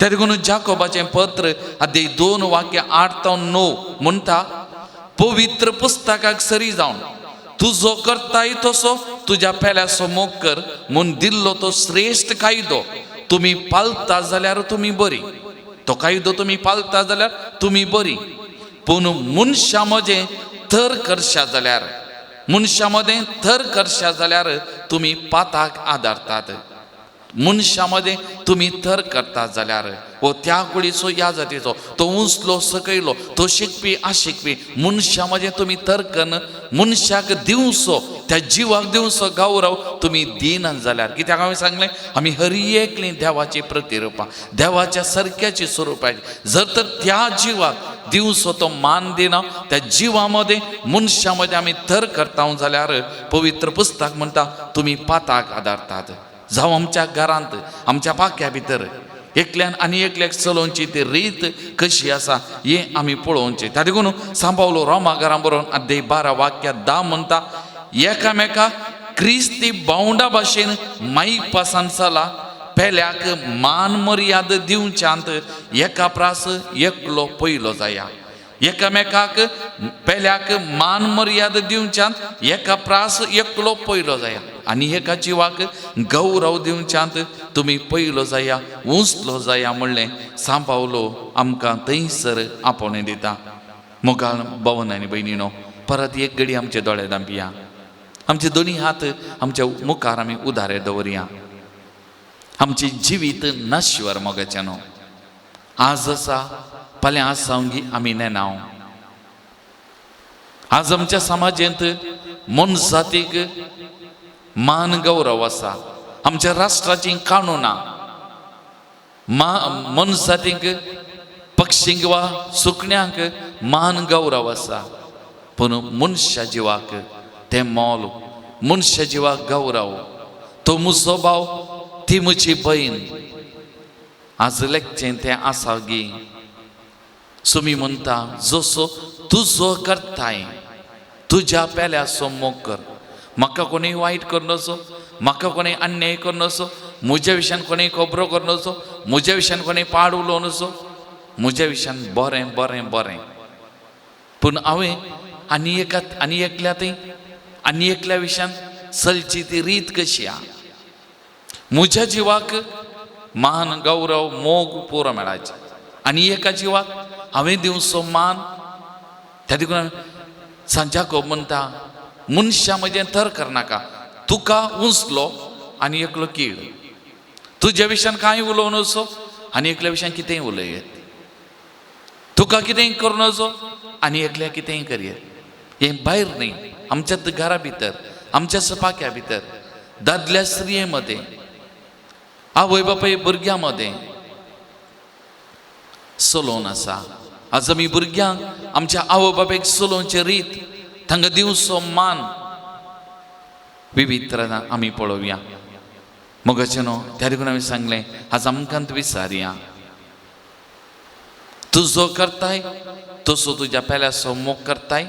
त्या देखून जाकोबाचें पत्र अध्याय 2 वाक्य 8 ते 9 म्हणटा, पवित्र पुस्तकाक सरी जावन तुजो करताय तसो तुज्या पेल्याचो मोग कर म्हूण दिल्लो तो श्रेश्ठ कायदो तुमी पालता जाल्यार तुमी बरी, तो कायदो तुमी पालता जाल्यार तुमी बरी. पूण मनशां मदें थर करशा जाल्यार, मनशां मदें थर करशा जाल्यार तुमी पाताक आदारतात. मनशां मदें तुमी थर करतात जाल्यार हो त्या कुडीचो, ह्या जातीचो, तो उंचलो सकयलो, तो शिकपी आशिकपी, मनशां मदें तुमी थर कन्न मनशाक दिवचो, त्या जिवाक दिवचो गौरव तुमी दिनात जाल्यार, कित्याक हांवें सांगलें आमी हर एकलीं देवाची प्रतिरुपां, देवाच्या सारक्याची स्वरुपाची. जर तर त्या जिवाक दिवचो तो मान दिना, त्या जिवा मदें मनशां मदें आमी थर करता जाल्यार पवित्र पुस्तक म्हणटा तुमी पाताक आदारतात. जावं आमच्या घरांत, आमच्या पाक्या भितर एकल्यान आनी एकल्याक चलोवची ती रीत कशी आसा हें आमी पळोवचें. त्या देखून सांबावलो रोमा घरां बरोवन अध्याय 12 वाक्य 10 म्हणटा, एकामेका क्रिस्ती बावंडा भाशेन माईपासान चला, पेल्याक मान मर्याद दिवच्यांत एका प्रास एकलो पयलो जाया. एकामेकाक पेल्याक मान मर्याद दिवच्यांत एका प्रास एकलो पयलो जाया आनी एका जिवाक गौरव दिवच्यांत तुमी पयलो जाया, उंचलो जाया म्हणलें सांबावलो आमकां थंयसर आपोवणें दिता. मोगाळ भवन आनी भयणीनो, परत एक घडी आमचे दोळे धांपया, आमचे दोनी हात आमच्या मुखार आमी उदारे दवरया. आमचें जिवीत नश्वर मोगाचें न्हू, आज आसा फाल्यां आसा गी आमी नेनाव. आज आमच्या समाजेंत मनजातीक मान गौरव आसा, आमच्या राष्ट्राचीं कानुनां मनजातींक, पक्षींक वा सुकण्यांक मान गौरव आसा, पूण मनशा जिवाक तें मोल, मनशा जिवाक गौरव. तो म्हजो भाव, ती म्हजी भयण, आज लेखचें तें आसा गी. सुमी म्हणटा जसो तुजो करताय तुज्या पेल्याचो मोग कर. म्हाका कोणूय वायट करनसो, म्हाका कोणूय अन्याय करनसो, म्हज्या विशयान कोणूय खबरो करनसो, म्हज्या विशयान कोणूय पाड उलोवनसो, म्हज्या विशयान बरें बरें बरें. पूण हांवें आनी एका आनी एकल्या थंय आनी एकल्या विशयान चलची ती रीत कशी आहा. म्हज्या जिवाक मान गौरव मोग पुरो मेळाचे आनी एका जिवाक हांवें दिवचो मान. त्या देखून सांजाको म्हणटा मनशां म्हजें थर करनाका, तुका उंचलो आनी एकलो कीड, तुज्या विशयान कांय उलोवं नजो आनी एकल्या विशयान कितेंय उलयत, तुका कितेंय करूं नजो आनी एकल्या कितेंय करयत. हें भायर न्ही, आमच्या घरा भितर, आमच्या सपाक्या भितर, दादल्या स्त्रिये मदें, आवय बापाय भुरग्यां मदें चलोवन आसा. आज आमी भुरग्यांक आमच्या आवय बापायक चलोवचे रीत, तांकां दिवचो मान विविध तरान आमी पळोवया. मोगाचें न्हू, त्या देखून हांवें सांगलें आज आमकां विचारया, तूं जो करताय तसो तुज्या पेल्याचो मोग करताय?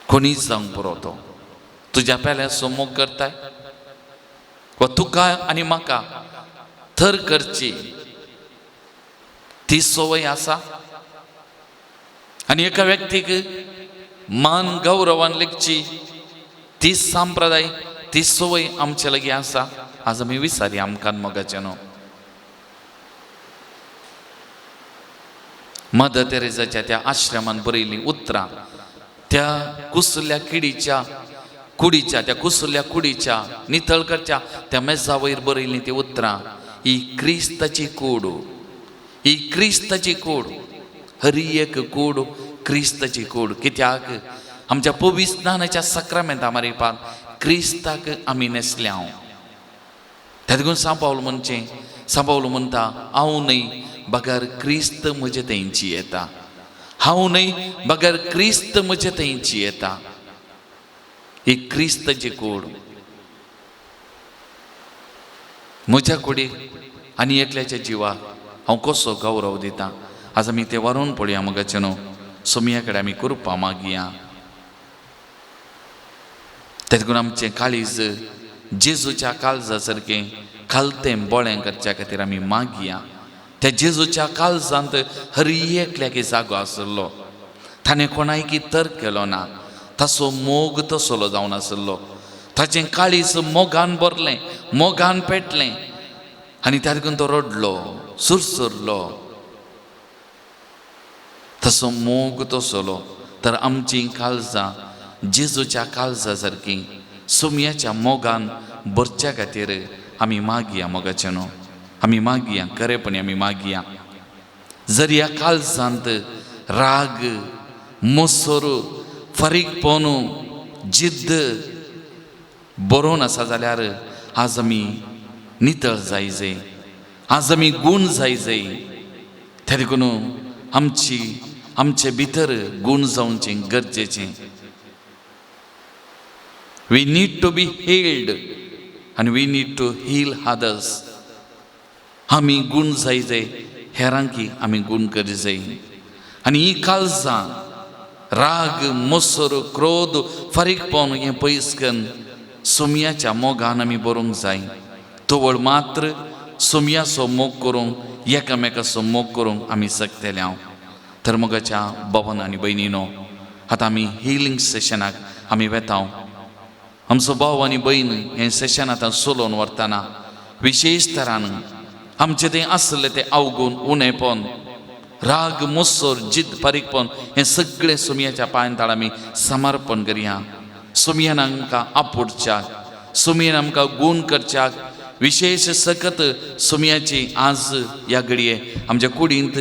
कोणीच जावंक पुरो तो तुज्या पेल्याचो मोग करताय वा तुका आनी म्हाका थर करची ती संवय आसा? आनी एका व्यक्तीक मान गौरवान लेखची ती संप्रदाय, ती संवय आमचे लागीं आसा? आज आमी विचारया आमकां मोगाचें न्हू. मदर तेरेजाच्या त्या आश्रमान बरयल्लीं उतरां त्या कुसल्या किडीच्या कुडीच्या, त्या कुसल्या कुडीच्या नितळकरच्या त्या मेजा वयर बरयल्लीं ती उतरां, ही क्रिस्ताची कूड, ही क्रिस्ताची कूड, हरी एक कूड क्रिस्ताची कूड. कित्याक आमच्या पवित्र साक्रामेंता मारिपाक क्रिस्ताक आमी न्हेसल्या. त्या देखून सांव पावल म्हणचें, सांव पावल म्हणटा हांव न्हय बगर क्रिस्त म्हजे थंयची येता, हांव न्हय बगर क्रिस्त म्हजे थंयची येता. ही क्रिस्ताची कूड म्हज्या कुडीक आनी एकल्याच्या जिवाक हांव कसो गौरव दिता. आज आमी तें वारोवन पळोवया मोगाचें न्हू. सोमया कडेन आमी कृपा मागया. तें देखून आमचें काळीज जेजूच्या काळजा सारकें खालतें बोळें करच्या खातीर आमी मागया. त्या जेजूच्या काळजांत हर एकल्याक जागो आसलो, ताणें कोणायकी तर्क केलो ना, ताचो मोग तसलो जावन आसलो, ताचें काळीज मोगान भरलें, मोगान पेटलें आनी त्या देखून तो रडलो, सुरसुरलो. तसो मोग तसलो. तर आमचीं काळजां जेजूच्या काळजा सारकीं सोमयाच्या मोगान भरच्या खातीर आमी मागया मोगाचें न्हू. आमी मागया, खरेपणी आमी मागया. जर ह्या काळजांत राग, मोसोर, फारीकपण, जिद्द बरोवन आसा जाल्यार आज आमी नितळ जाय जाय, आज आमी गूण जाय जाय. त्या देखून आमची आमचे भितर गूण जावचें गरजेचें. We need to be healed आनी we need to heal others. आमी गूण जाय जाय, हेरांकी आमी गूण करी जाय. आनी ही काळजां राग, मोसर, क्रोध, फारीकपण हें पयस करून सोमयाच्या मोगान आमी बरोवंक जाय. तवळ मात्र सोमयाचो मोग करूंक, एकामेकाचो मोग करूंक आमी शकतले हांव. तर मोगाच्या बाबान आनी भयणीनो, आतां आमी हिलींग सेशनाक आमी वेता. आमचो भाव आनी भयण हें सेशन आतां चलोवन व्हरतना विशेश तरान आमचें तें आसलें तें अवगूण, उणेपण, राग, मोसर, जिद्द, फारीकपण हें सगळें सोमयाच्या पांयां ताळ आमी समर्पण करया. सोमयान आमकां आपुडच्याक, सोमयान आमकां गूण करच्याक विशेश सकत सोमयाची आज ह्या घडये आमच्या कुडींत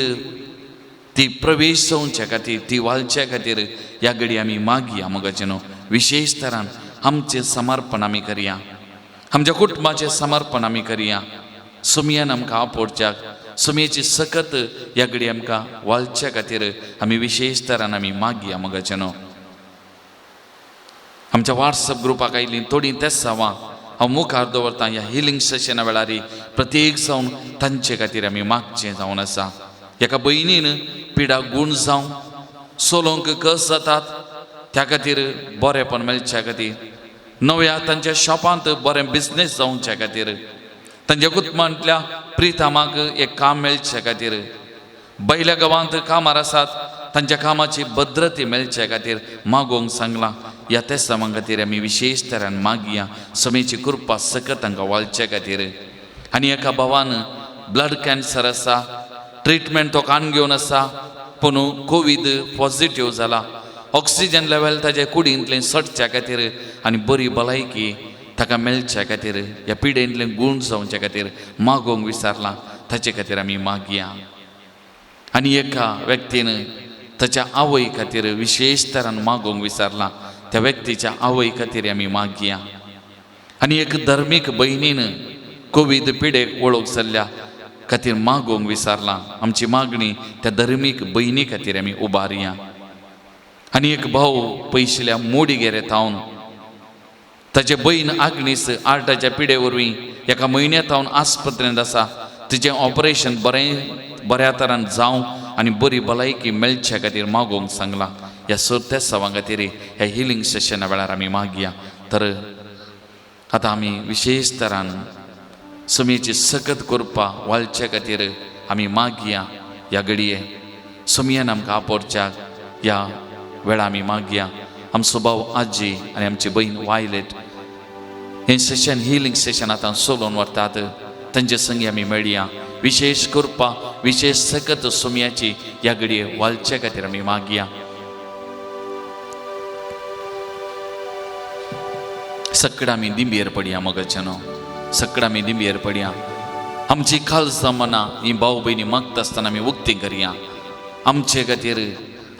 ती प्रवेश जावच्या खातीर, ती वालच्या खातीर ह्या घडये आमी मागया मोगाचें न्हू. विशेश तरान आमचें समर्पण आमी करया. आमच्या कुटुंबाचें समर्पण आमी करया. सुमयान आमकां आपोवच्याक सुमयेची सकत ह्या घडी आमकां वालच्या खातीर आमी विशेश तरान आमी मागया मोगाचें न्हू. आमच्या वॉट्सएप ग्रुपाक आयलीं थोडीं तेसांवां हांव मुखार दवरतां. ह्या हिलींग सेशना वेळार प्रत्येक जावन तांचे खातीर आमी मागचें जावन आसा. एका भयणीन पिडा गूण जावं सोलोंक कस जातात त्या खातीर बरेंपण मेळच्या खातीर, नव्या तांच्या शॉपांत बरें बिजनेस जावच्या खातीर, तांच्या कुटुंबांतल्या प्रितामाक एक काम मेळचे खातीर, बैल्या गांवांत कामार आसात तांच्या कामाची भद्रती मेळचे खातीर मागोवंक सांगलां. ह्या तेसांवां खातीर आमी विशेश तरान मागया समेची कृपा सकत तांकां वाळचे खातीर. आनी एका भावान ब्लड कॅन्सर आसा, ट्रिटमेंट तो कान घेवन आसा, पूण कोवीड पॉझिटीव जाला. ऑक्सिजन लेवल ताजे कुडींतलें सटच्या खातीर आनी बरी भलायकी ताका मेळच्या खातीर, ह्या पिडेंतलें गूण जावच्या खातीर मागोवंक विसरलां, ताचे खातीर आमी मागया. आनी एका व्यक्तीन ताच्या आवय खातीर विशेश तरान मागोवंक विसरलां, त्या व्यक्तीच्या आवय खातीर आमी मागया. आनी एक धर्मीक भयणीन कोवीड पिडेक वळख जाल्ल्या खातीर मागोवंक विसरलां, आमची मागणी त्या धर्मीक भयणी खातीर आमी उबारया. आनी एक भाव पयशिल्या मोडीगेरे थावन ताचे भयण आग्नीस आर्टाच्या पिडे वरवीं एका म्हयन्या थावन आस्पत्रेंत आसा, तिचें ऑपरेशन बरें बऱ्या तरान जावं आनी बरी भलायकी मेळच्या खातीर मागोवंक सांगलां. ह्या सोर खातीर ह्या हिलींग सेशना वेळार आमी मागया. तर आतां आमी विशेश तरान समेची सकत करपा वाळचे खातीर आमी मागया. ह्या घडये समियान आमकां आपोवच्याक ह्या वेळा आमी मागया. आमचो भाव आजी आनी आमची भयण वायलेट हें सेशन हिलींग सेशन आतां चलोवन व्हरतात, तांचे संगी आमी मेळया. विशेश कृपा विशेश सकत सोमयाची ह्या घडये वालचे खातीर आमी मागया. सगळ्या आमी दिंबेर पडया मोगाचें न्हू, सगळ्या आमी दिंबेर पडया. आमची काळजां मनां ही भाव भयणी मागता आसतना आमी उक्ती करया. आमचे खातीर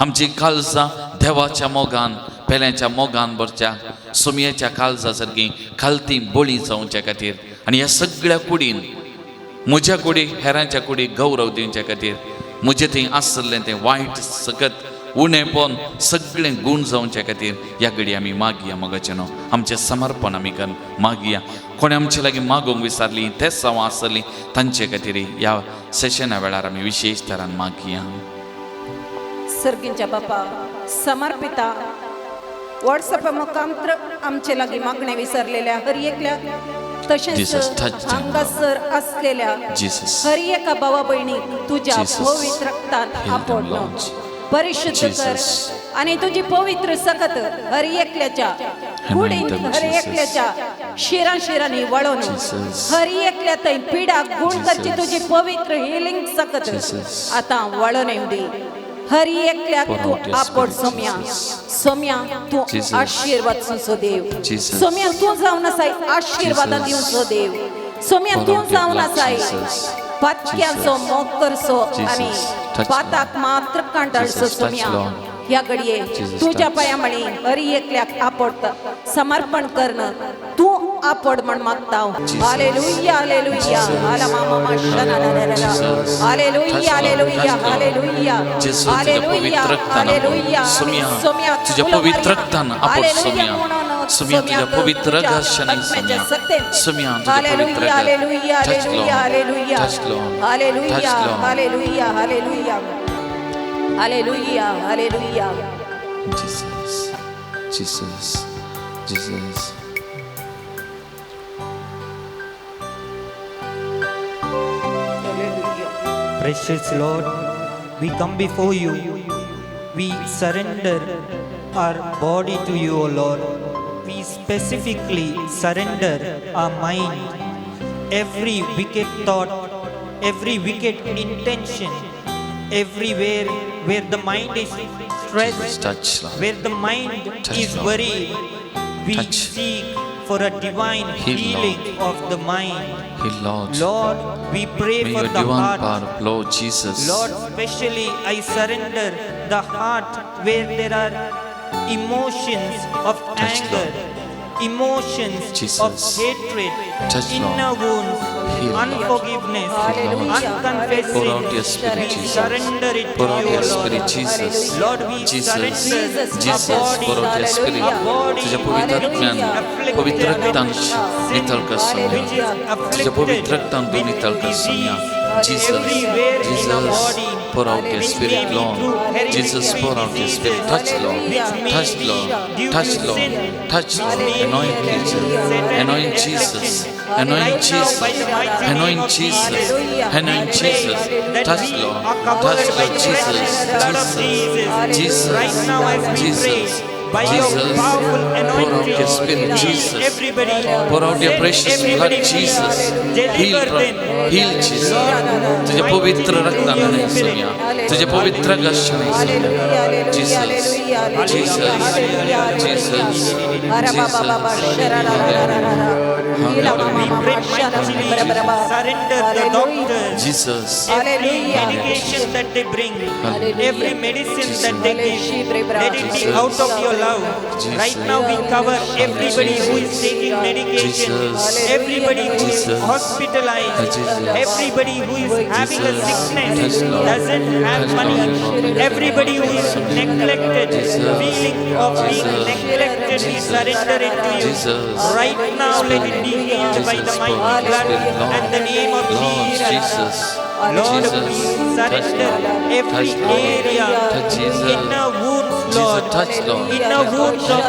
आमची काळजां देवाच्या मोगान पेल्याच्या मोगान भरच्या सोमयेच्या काळजा सारकी खालती बळी जावच्या खातीर आनी ह्या सगळ्या कुडीन म्हज्या कुडीक हेरांच्या कुडीक गौरव दिवच्या खातीर म्हजें थंय आसलें तें वायट सकत उणेपण सगळें गूण जावच्या खातीर ह्या घडी आमी मागया मोगाचें न्हू. आमचें समर्पण आमी करून मागया. कोणें आमचे लागीं मागोवंक विसरलीं तेच हांव आसलीं तांचे खातीर ह्या सेशना वेळार आमी विशेश तरान मागया. सर्गींच्या बापा समर्पिता व्हॉट्सअप मुखांत्र आमचे लागीं मागणें विसरलेल्या हर एकल्या तशेंच Jesus, touch them, हांगासर असलेल्या Jesus. हर एका भावा भयणीक तुज्या Jesus. पवित्र रक्तान Heal them, आपोडलो Lord. परिशुद्ध कर Jesus. आणि तुझी पवित्र सकत हर एकल्याच्या कुडीत them, हर Jesus. एकल्याच्या शिरा शिरांनी वळोवन Jesus. हर एकल्या थंय पिडा गुण करची Jesus. तुझी पवित्र हिलिंग सकत Jesus. आता वळोवन येवं दी. हर एकल्याक Pour तूं out your आपोड spirit, Somya. Jesus. Somya तूं Jesus. आशीर्वाद सुचो देव. Jesus. Somya तूं जावन आसाय आशीर्वादां Jesus. दिवचो देव. सोम्या Pour तूं out your जावन blood, आसाय Jesus. पातक्यांचो Jesus. मोग करचो Jesus. आनी Touch, पाताक मात्र कांटाळचो. Jesus, touch, Somya Lord. ह्या घडये Jesus, तुज्या touch. पांया म्हणी हर एकल्याक आपोडटा समर्पण करणं तूं आपोड म्हण मागता. Jesus. Hallelujah hallelujah Jesus. आला मामा मा शना ना ना ना. Jesus. Hallelujah Touch, Lord. Hallelujah Touch, Lord. Hallelujah जेजू, तुझ्या हालेलुया पवित्र रक्तान आपोड. हालेलुया सोम्या, सोम्या तुझ्या पवित्र रक्तान आपोड, सोम्या. सोम्या, तुझ्या पवित्र घर्षणान, सोम्या. सोम्या, तुझ्या पवित्र hallelujah hallelujah Touch, Lord. Hallelujah Touch, Lord. Hallelujah Touch, Lord. Hallelujah hallelujah hallelujah hallelujah. Jesus, Jesus, Jesus. Precious Lord, we come before you. We surrender our body to you, O Lord. We specifically surrender our mind. Every wicked thought, every wicked intention, everywhere where the mind is Jesus, stressed, touch, Lord. where the mind Touch, is Lord. Worried, we Touch. Seek for a divine Heal, healing Lord. Of the mind. Heal, Lord. Lord, we pray May for your the divine heart. Power flow, Jesus. Lord, especially I surrender the heart where there are emotions of Touch, anger, Emotions of Jesus. hatred, Touch, Lord. inner wounds, Heal, Lord. unforgiveness, Hallelujah. unconfessed Pour out your sins, spirit, we Jesus. surrender it Pour to out you, your Lord. spirit, Jesus. Lord, we Jesus. surrender our Jesus, body, pour out your spirit. our body तुझ्या पवित्र आत्म्यान afflicted पवित्र रक्तान with sin, नितळ कर Saumya. which is तुझ्या पवित्र afflicted रक्तान तूं with नितळ कर Saumya. disease Jesus, everywhere in our Jesus, body, pour out your which may spirit, be Lord. through Jesus, hereditary pour out your spirit. diseases, Touch, Lord. which may Touch, be Lord. due Touch, to Lord. sin, Touch, which Lord. may be Anoint due to Jesus. satanic Anoint Jesus. affliction. Anoint Right now, Jesus. by the mighty name Anoint of Jesus. Jesus, Anoint we pray Jesus. that Touch, we Lord. are covered Touch, by Lord. the Jesus. precious blood of Jesus. Jesus. Right Jesus. now, as we pray, Jesus. by your Jesus. powerful Pour out your anointing, spirit, heal Jesus. everybody. Pour out your Set precious blood, everybody free. Jesus. Heal, Deliver them. heal, Jesus. Lord, तुझ्या पवित्र mightily रक्तान through your न्हय spirit. Saumya. तुझ्या पवित्र घर्षण Hallelujah. Jesus. Hallelujah. Jesus. Jesus. We pray mightily, surrender the doctors. Jesus. Every Hallelujah. medication that they bring, Hallelujah. every medicine that they give, let it be Jesus. out of your love. Jesus. Right now, we cover everybody who is taking medication, Jesus. everybody who is Jesus. hospitalized, Jesus. everybody who is having a Jesus. sickness, Touch, Lord. doesn't have Touch, money, Lord. everybody who is neglected, Jesus. feeling of being Jesus. neglected, we Jesus. surrender it to you. Jesus. Right now, let it be healed by the Jesus, mighty pour out your blood spirit, Lord. and the name of Lord Jesus. Jesus. Lord, Jesus. we Touch, surrender Lord. every Touch, Lord. area, Touch, Jesus. inner wounds, Jesus, Lord, touch, Lord. inner wounds of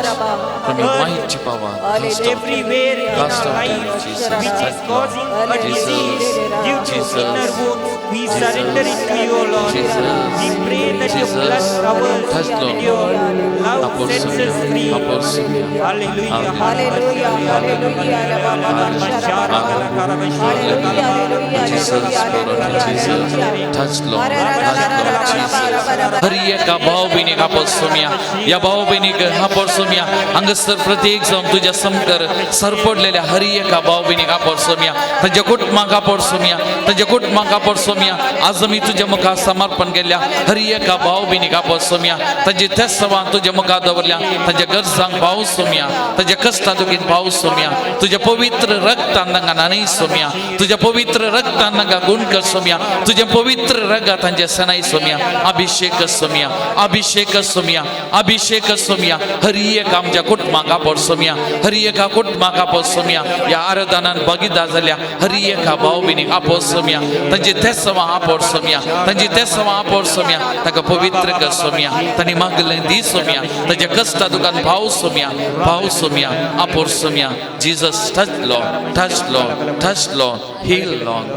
From your hurt mighty power, cast out. everywhere in Cast our out life, demons, Jesus. which is Touch, Lord. causing a Jesus. disease due to Jesus. inner wounds. We Jesus. surrender it to you, Lord. Jesus. We pray that your Jesus. blood covers Touch, Lord. and your love Apostle. sets us free. Apostle. Hallelujah. Hallelujah. Hallelujah. Jesus, pour out your Jesus. Touch, Lord. Touch, Lord. Jesus. हर एका भाव भयणीक आपो सोम्या, या भाव भयणीक आपो सोम्या. हांगासर प्रत्येक जावन तुज्या समकर सरपडलेल्या हर एका भाव भयणीक आपो सोम्या, तांच्या कुटुंबाक आपो सोम्या, तांच्या कुटुंबाक आपो सोम्या. आज आमी तुज्या मुखार समर्पण केल्ल्या हर एका भाव भयणीक आपो सोम्या, तांची तेसवां तुज्या मुखार दवरल्या, तांच्या गरजांक पावस सोम्या, तांच्या कश्टां तुगेन पावस सोम्या. तुज्या पवित्र रक्तान तांकां न्हाणय सोम्या, तुज्या पवित्र रक्तान तांकां गुण कर सोम्या, तुज्या पवित्र रगात तांचे सनाय सोम्या, अभिषेक सोम्या, अभिषेक सोम्या, अभिषेक सोम्या. हर एक आमच्या कुटुंबाक आपड सोम्या, हर एका कुटुंबाक आपड सोम्या. ह्या आराधनान भागीदार जाल्या हर एका भाव भयणीक आपड सोम्या, तांची तेसवां आपड सोम्या, तांची तेसवां आपड सोम्या. ताका पवित्र कर सोम्या, तांणी मागलें दी सोम्या, तांच्या कश्टा तुका भाव सोम्या, भाव Saumya, आपड Saumya. Jesus, touch Lord, touch Lord, touch Lord, heal Lord.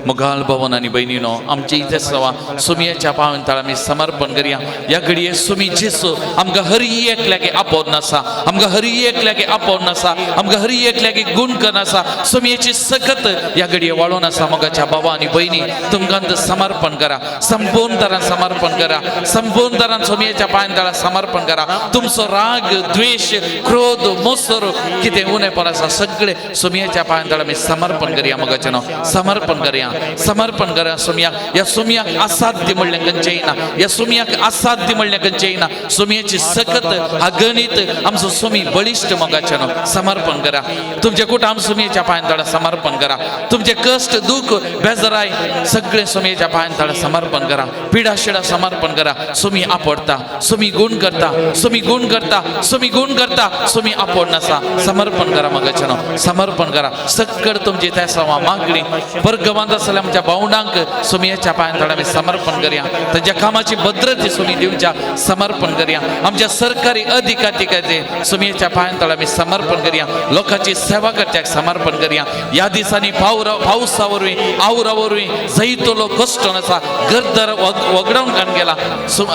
मुगाल भवन आनी भयणीनो, आमची इथे सवा सुमयेच्या पावन तळा आमी समर्पण करया. ह्या घडये सुमी जेसू आमकां हर एकल्याक आपोवन आसा, आमकां हर एकल्याक आपोवन आसा, आमकां हर एकल्याक गुण करन आसा. सुमयेची सकत ह्या घडये वाळोवन आसा. मोगाच्या बाबा आनी भयणी, तुमकां समर्पण करा, संपूर्ण तरान समर्पण करा, संपूर्ण तरान सुमयेच्या पांय तळा समर्पण करा. तुमचो राग, द्वेश, क्रोध, मोसर कितें उणेपण आसा सगळे सुमयेच्या पांय तळा आमी समर्पण करया. मोगाचें नांव समर्पण करया, समर्पण करा सुमयाक. ह्या सुमयाक असाध्य म्हणलें खंयचेंय ना, ह्या सुमयाक असाध्य म्हणलें खंयचेंय ना. सुमयेची सकत अगणीत, आमचो सुमी बळिश्ट. मोगाचें नांव समर्पण करा. तुमचे कुटाम सुमयेच्या पांय तळा समर्पण करा. तुमचे कश्ट, दुःख, बेजराय सगळे सुमयेच्या पांय तळा समर्पण करा. पिडा शिडा समर्पण करा. सुमी आपडता, सुमी गुण करता, सुमी गुण करता, सुमी गुण करता, सुमी आपोड नासा. समर्पण करा मोगाचें नांव समर्पण करा. सक्कड तुमची त्या सवा मागणी परगवांत आसल्या आमच्या भावंडांक सुमयेच्या पांय तळा आमी समर्पण करया. तांच्या कामाची भद्रते सुमी दिवच्या समर्पण करया. आमच्या सरकारी अधिकारी सुमयेच्या पांय तळा आमी समर्पण करया. लोकांची सेवा करच्याक समर्पण करया. ह्या दिसांनी पावसा वरवीं, आवरा वरवीं जैतो लोक कश्ट आसा, घरदार वगडावन काडून गेला.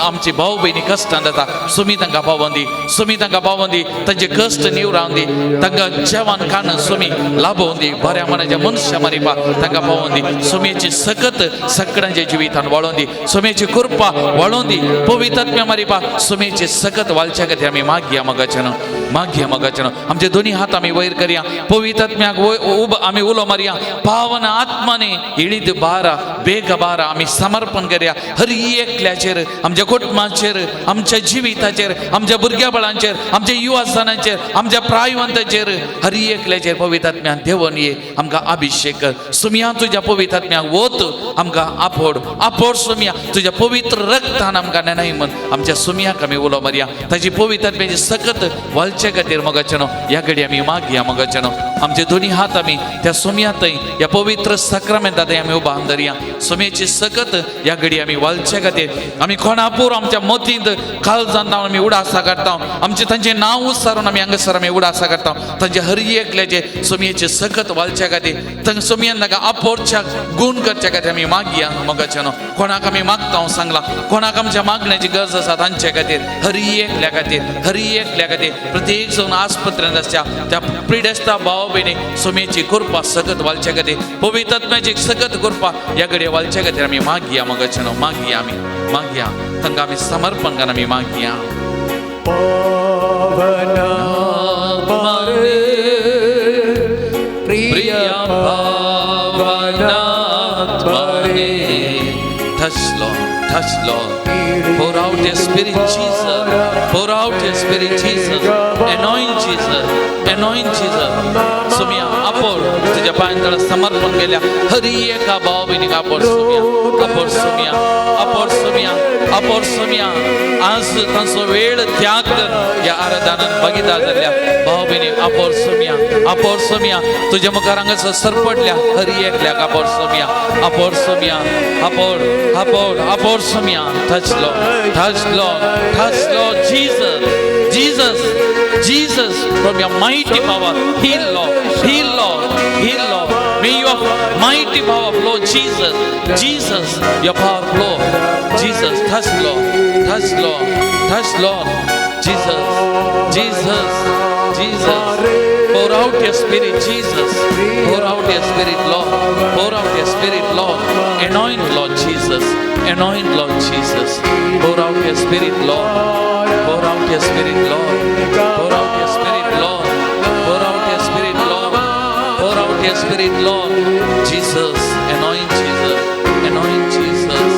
आमची भाव भयणी कश्टान जाता, सुमी तांकां पावोन दी, सुमी तांकां पावोन दी, तांचे कश्ट निवरावन दी, तांकां जेवण खाण सुमी लाभोवन दी, बऱ्या मनाच्या मनशां मारिपा तांकां पावोन दी. सुमयेची सकत सकत सगळ्यांच्या जिवितान वाळोवन दी, सुमेची कृपा वाळोवन दी. पवित्र आत्म्या मारिपा सुमेची सकत वालच्या खातीर आमी मागया मगाच्यान, मागया मगाच्यान. आमचे दोनी हात आमी वयर करया, पवित्र आत्म्याक उब आमी उलो मारया. पावन आत्माने इळीद बारा बेग बारा आमी समर्पण करया हर एकल्याचेर, आमच्या कुटुंबाचेर, आमच्या जिविताचेर, आमच्या भुरग्या बाळांचेर, आमच्या युवास्थानाचेर, आमच्या प्रायवंताचेर, हर एकल्याचेर पवित्र आत्म्यान देवून ये आमकां अभिषेक कर. सुमया तुज्या पवित्र आत्म्याक वत आमकां आपोड आपोड. सुमया तुज्या पवित्र रक्तान आमकां नेणाय म्हण आमच्या सुमयाक आमी उलो मारया. ताची पवित्र आत्म्याची सकत वालचे खातीर मगाच्यानो ह्या घडी आमी मागया मगाच्यानो. आमचे दोनी हात आमी त्या सुमया थंय ह्या पवित्र सक्रामेंता थंय आमी उबान धरया. सुमयेची सकत ह्या घडी आमी वालचे खातीर आमी कोणापूर आमच्या मतींत काळजान आमी उडासा काडटा, आमचे तांचें नांव उच्चारून आमी हांगासर आमी उडासा काडटा. तांचे हर एकल्याचे सुमयेचे सकत वालच्या खातीर, तांकां सुमयेन तांकां आपोरच्या गुण करच्या खातीर आमी मागया मगाच्यानो. कोणाक आमी मागता हांव सांगला, कोणाक आमच्या मागण्याची गरज आसा तांचे खातीर, हर एकल्या खातीर, हर एकल्या खातीर. प्रत्येक जावन आस्पत्रेंत आसच्या त्या पिडेस्ता भाव भयणी सुमयेची कृपा सकत वालच्या खातीर, पवित्र आत्म्याची सकत कृपा ह्या घडये वालच्या खातीर आमी मागया मगाच्यानो. मागया आमी मागया, तांकां आमी समर्पण करून आमी मागया. प्रिय पावनात्मने. Touch Lord, touch Lord. Pour out your spirit, Jesus. Pour out your spirit, Jesus. Anoint Jesus. Anoint Jesus. सुमिया आपोर तुझ्या पायांतळा समर्पण केल्या हरी एका भाव भयणीक आपोर सुमिया, आपोर सुमिया, आपोर सुमिया, आपोर सुमिया. आज तांचो वेळ त्याग कर ह्या आराधनान भागीदार जाल्ल्या भाव भयणीक आपोर सुमिया, आपोर सुमिया. तुझ्या मुखार हांगासर सरपटल्या हरी एकल्याक आपोर सुमिया, आपोर सुमिया, आपोर आपोर आपोर सुमिया. Touch Lord, touch Lord, touch Lord Jesus, Jesus, Jesus, from your mighty power, heal Lord, heal Lord, heal Lord. May your mighty power flow, Jesus, Jesus, your power flow. Jesus, touch Lord, touch Lord, touch Lord, Jesus, Jesus, Jesus. Pour out your spirit, Jesus. Pour out your spirit, Lord. Pour out your spirit, Lord. Anoint, Lord Jesus. Anoint, Lord Jesus. Pour out your spirit, Lord. Pour out your spirit, Lord. Pour out your spirit, Lord. Pour out your spirit, Lord. Pour out your spirit, Lord. Jesus, anoint Jesus. Anoint Jesus.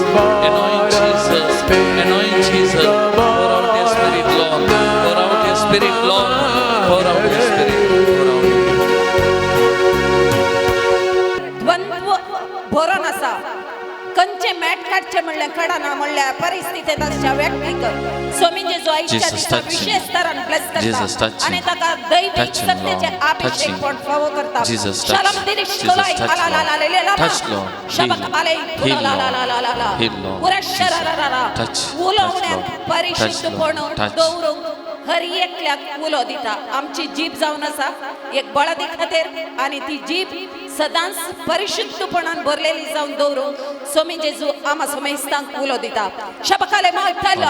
Anoint Jesus. Anoint Jesus. Pour out your spirit, Lord. Pour out your spirit, Lord. Pour out your spirit. Pour out. द्वंद्व भरून आसा, खंयचे mat काडचें म्हणल्यार कळना म्हणल्यार परिस्थितींत आसच्या व्यक्तीक स्वामींचे जो आयच्या Jesus, दिसा touch him. विशेष तरान ब्लेस Jesus, करता touch him. आनी ताका दैवीक Touch him, सत्तेचे Lord. Touch अभिषेक him. पण फावो करता. Jesus, touch. Shalom दिरिश Jesus, coli, touch, ala la la la la la. Touch, Lord. शबक Heal. आले, Heal, la la la la la la. Heal, Lord. उरा Jesus. शरारारा. Touch. उलोवण्यात Touch, Lord. परिशुद्धपण Touch, Lord. Touch. दवरूंक हर एकल्याक उलो दिता. आमची जीभ जावन आसा एक बळदी खातीर आनी ती जीभ सदांच परिशुद्धपणान भरलेली जावन दवरूंक स्वामी जेजू आमा सोमेस्तांक उलो दिता. शबकाले मागतालो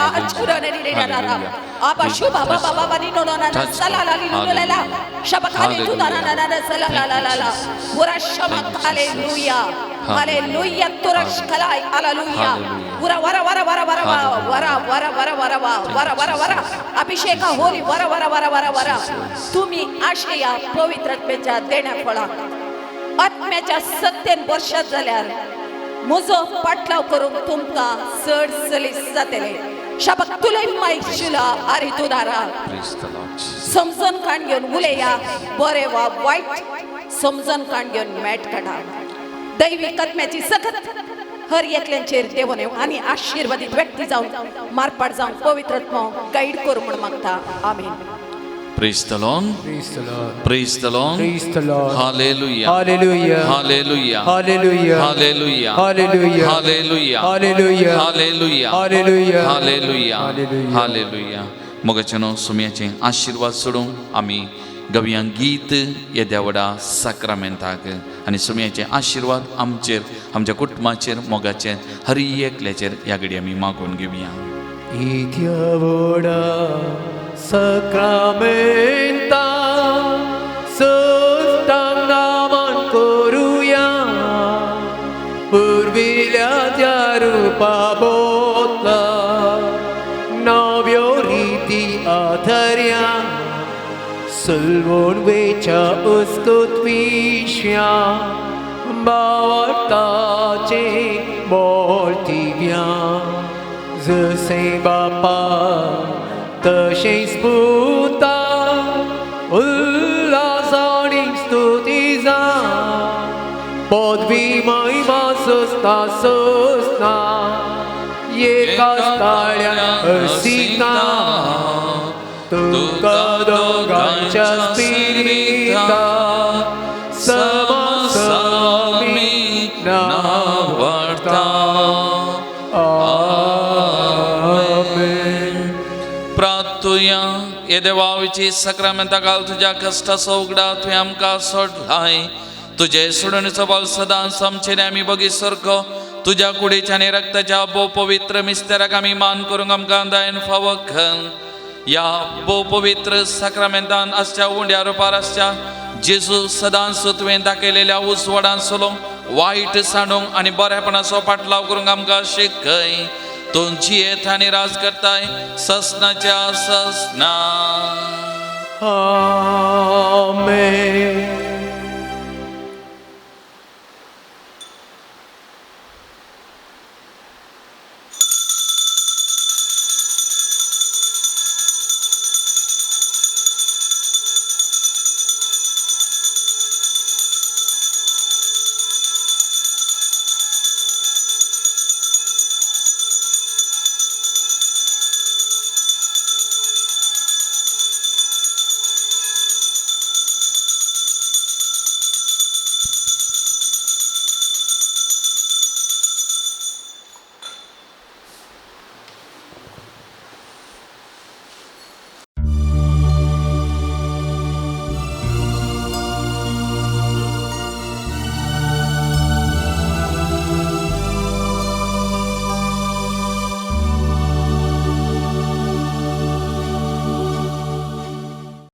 Hallelujah. आबा शुभा बाबा बाबा निनो ना Touch, सला ला ली ला ला शबकाले Hallelujah. तू ना ना ना सला ला ला ला ला Thank you, पुरा शबक. Jesus. Hallelujah, hallelujah. तुरश कलाय हालेलुया. Hallelujah. पुरा वरा वरा वरा वरा वा Hallelujah. वरा वरा वरा वरा वा वरा वरा वरा अभिषेक होली वरा वरा वरा वरा वरा. तुम्ही आशया पवित्र आत्म्याच्या देण्या फळा आत्म्याच्या सत्तेन वर्षात जाल्यार म्हजो पाटलाव करूंक तुमकां चड सलीस जातले. शबक तुलय माय शिला आरे तुदारा. Praise the Lord Jesus. समजून काण घेवन उलया, बरें वा वायट समजून काण घेवन मॅट काडा. दैवीक आत्म्याची सकत हर एकल्यांचेर देवून येवं आनी आशिर्वादीत व्यक्ती जावन मारपाट जावन पवित्र आत्मो गायड करूं म्हूण मागता. आमीन. Praise the Lord. Praise the Lord. Praise the Lord. Praise the Lord. Hallelujah. Hallelujah. Hallelujah. Hallelujah. Hallelujah. Hallelujah. Hallelujah. Hallelujah. Hallelujah. Hallelujah. Hallelujah. Hallelujah. Hallelujah. मोगाच्यानो सुम्याचे आशिर्वाद सोडून आमी गवयां गीत येद्या व्हडा साक्रामेंताक आनी सुम्याचे आशिर्वाद आमचेर, आमच्या कुटुंबाचेर, मोगाचेर, हर एकल्याचेर ह्या घडी आमी मागून घेवया. इत्या व्हडा सक्रामेंता सस्तांगामान करुया पूर्वी पाबोतला नव्यो रिती आधर्या सलवण वेच्या उस्कूत विश्या बावटाचे बोलतिव्या जसे बापा तशेंच पुता उल्हासानी स्तुती जा पदवी महिमा सस्ता सस्ना एकाच ताळ्या हसिता तुका दोगांच्या स्पिरिता समसमी नावडता. आमेन. प्रार्थुया. हे देवाची सक्रामेंता घाल तुज्या कश्टाचो उगडा तुवें आमकां सोडलाय. तुजे सोडणीचो बल सदांच आमचेर आमी बगी सारको तुज्या कुडीच्या आनी रक्ताच्या भोव पवित्र मिस्तेराक आमी मान करूंक आमकां दायन फावो कर. ह्या भोव पवित्र साक्रामेंतान आसच्या उंड्या रुपार आसच्या जेजू सदांच तुवें दाखयलेल्या उजवाडान सोलोंक वायट सांडूंक आनी बरेपणाचो पाटलाव करूंक आमकां शिकय. तूं जियेत आनी राज करताय ससनाच्या ससना. आमेन.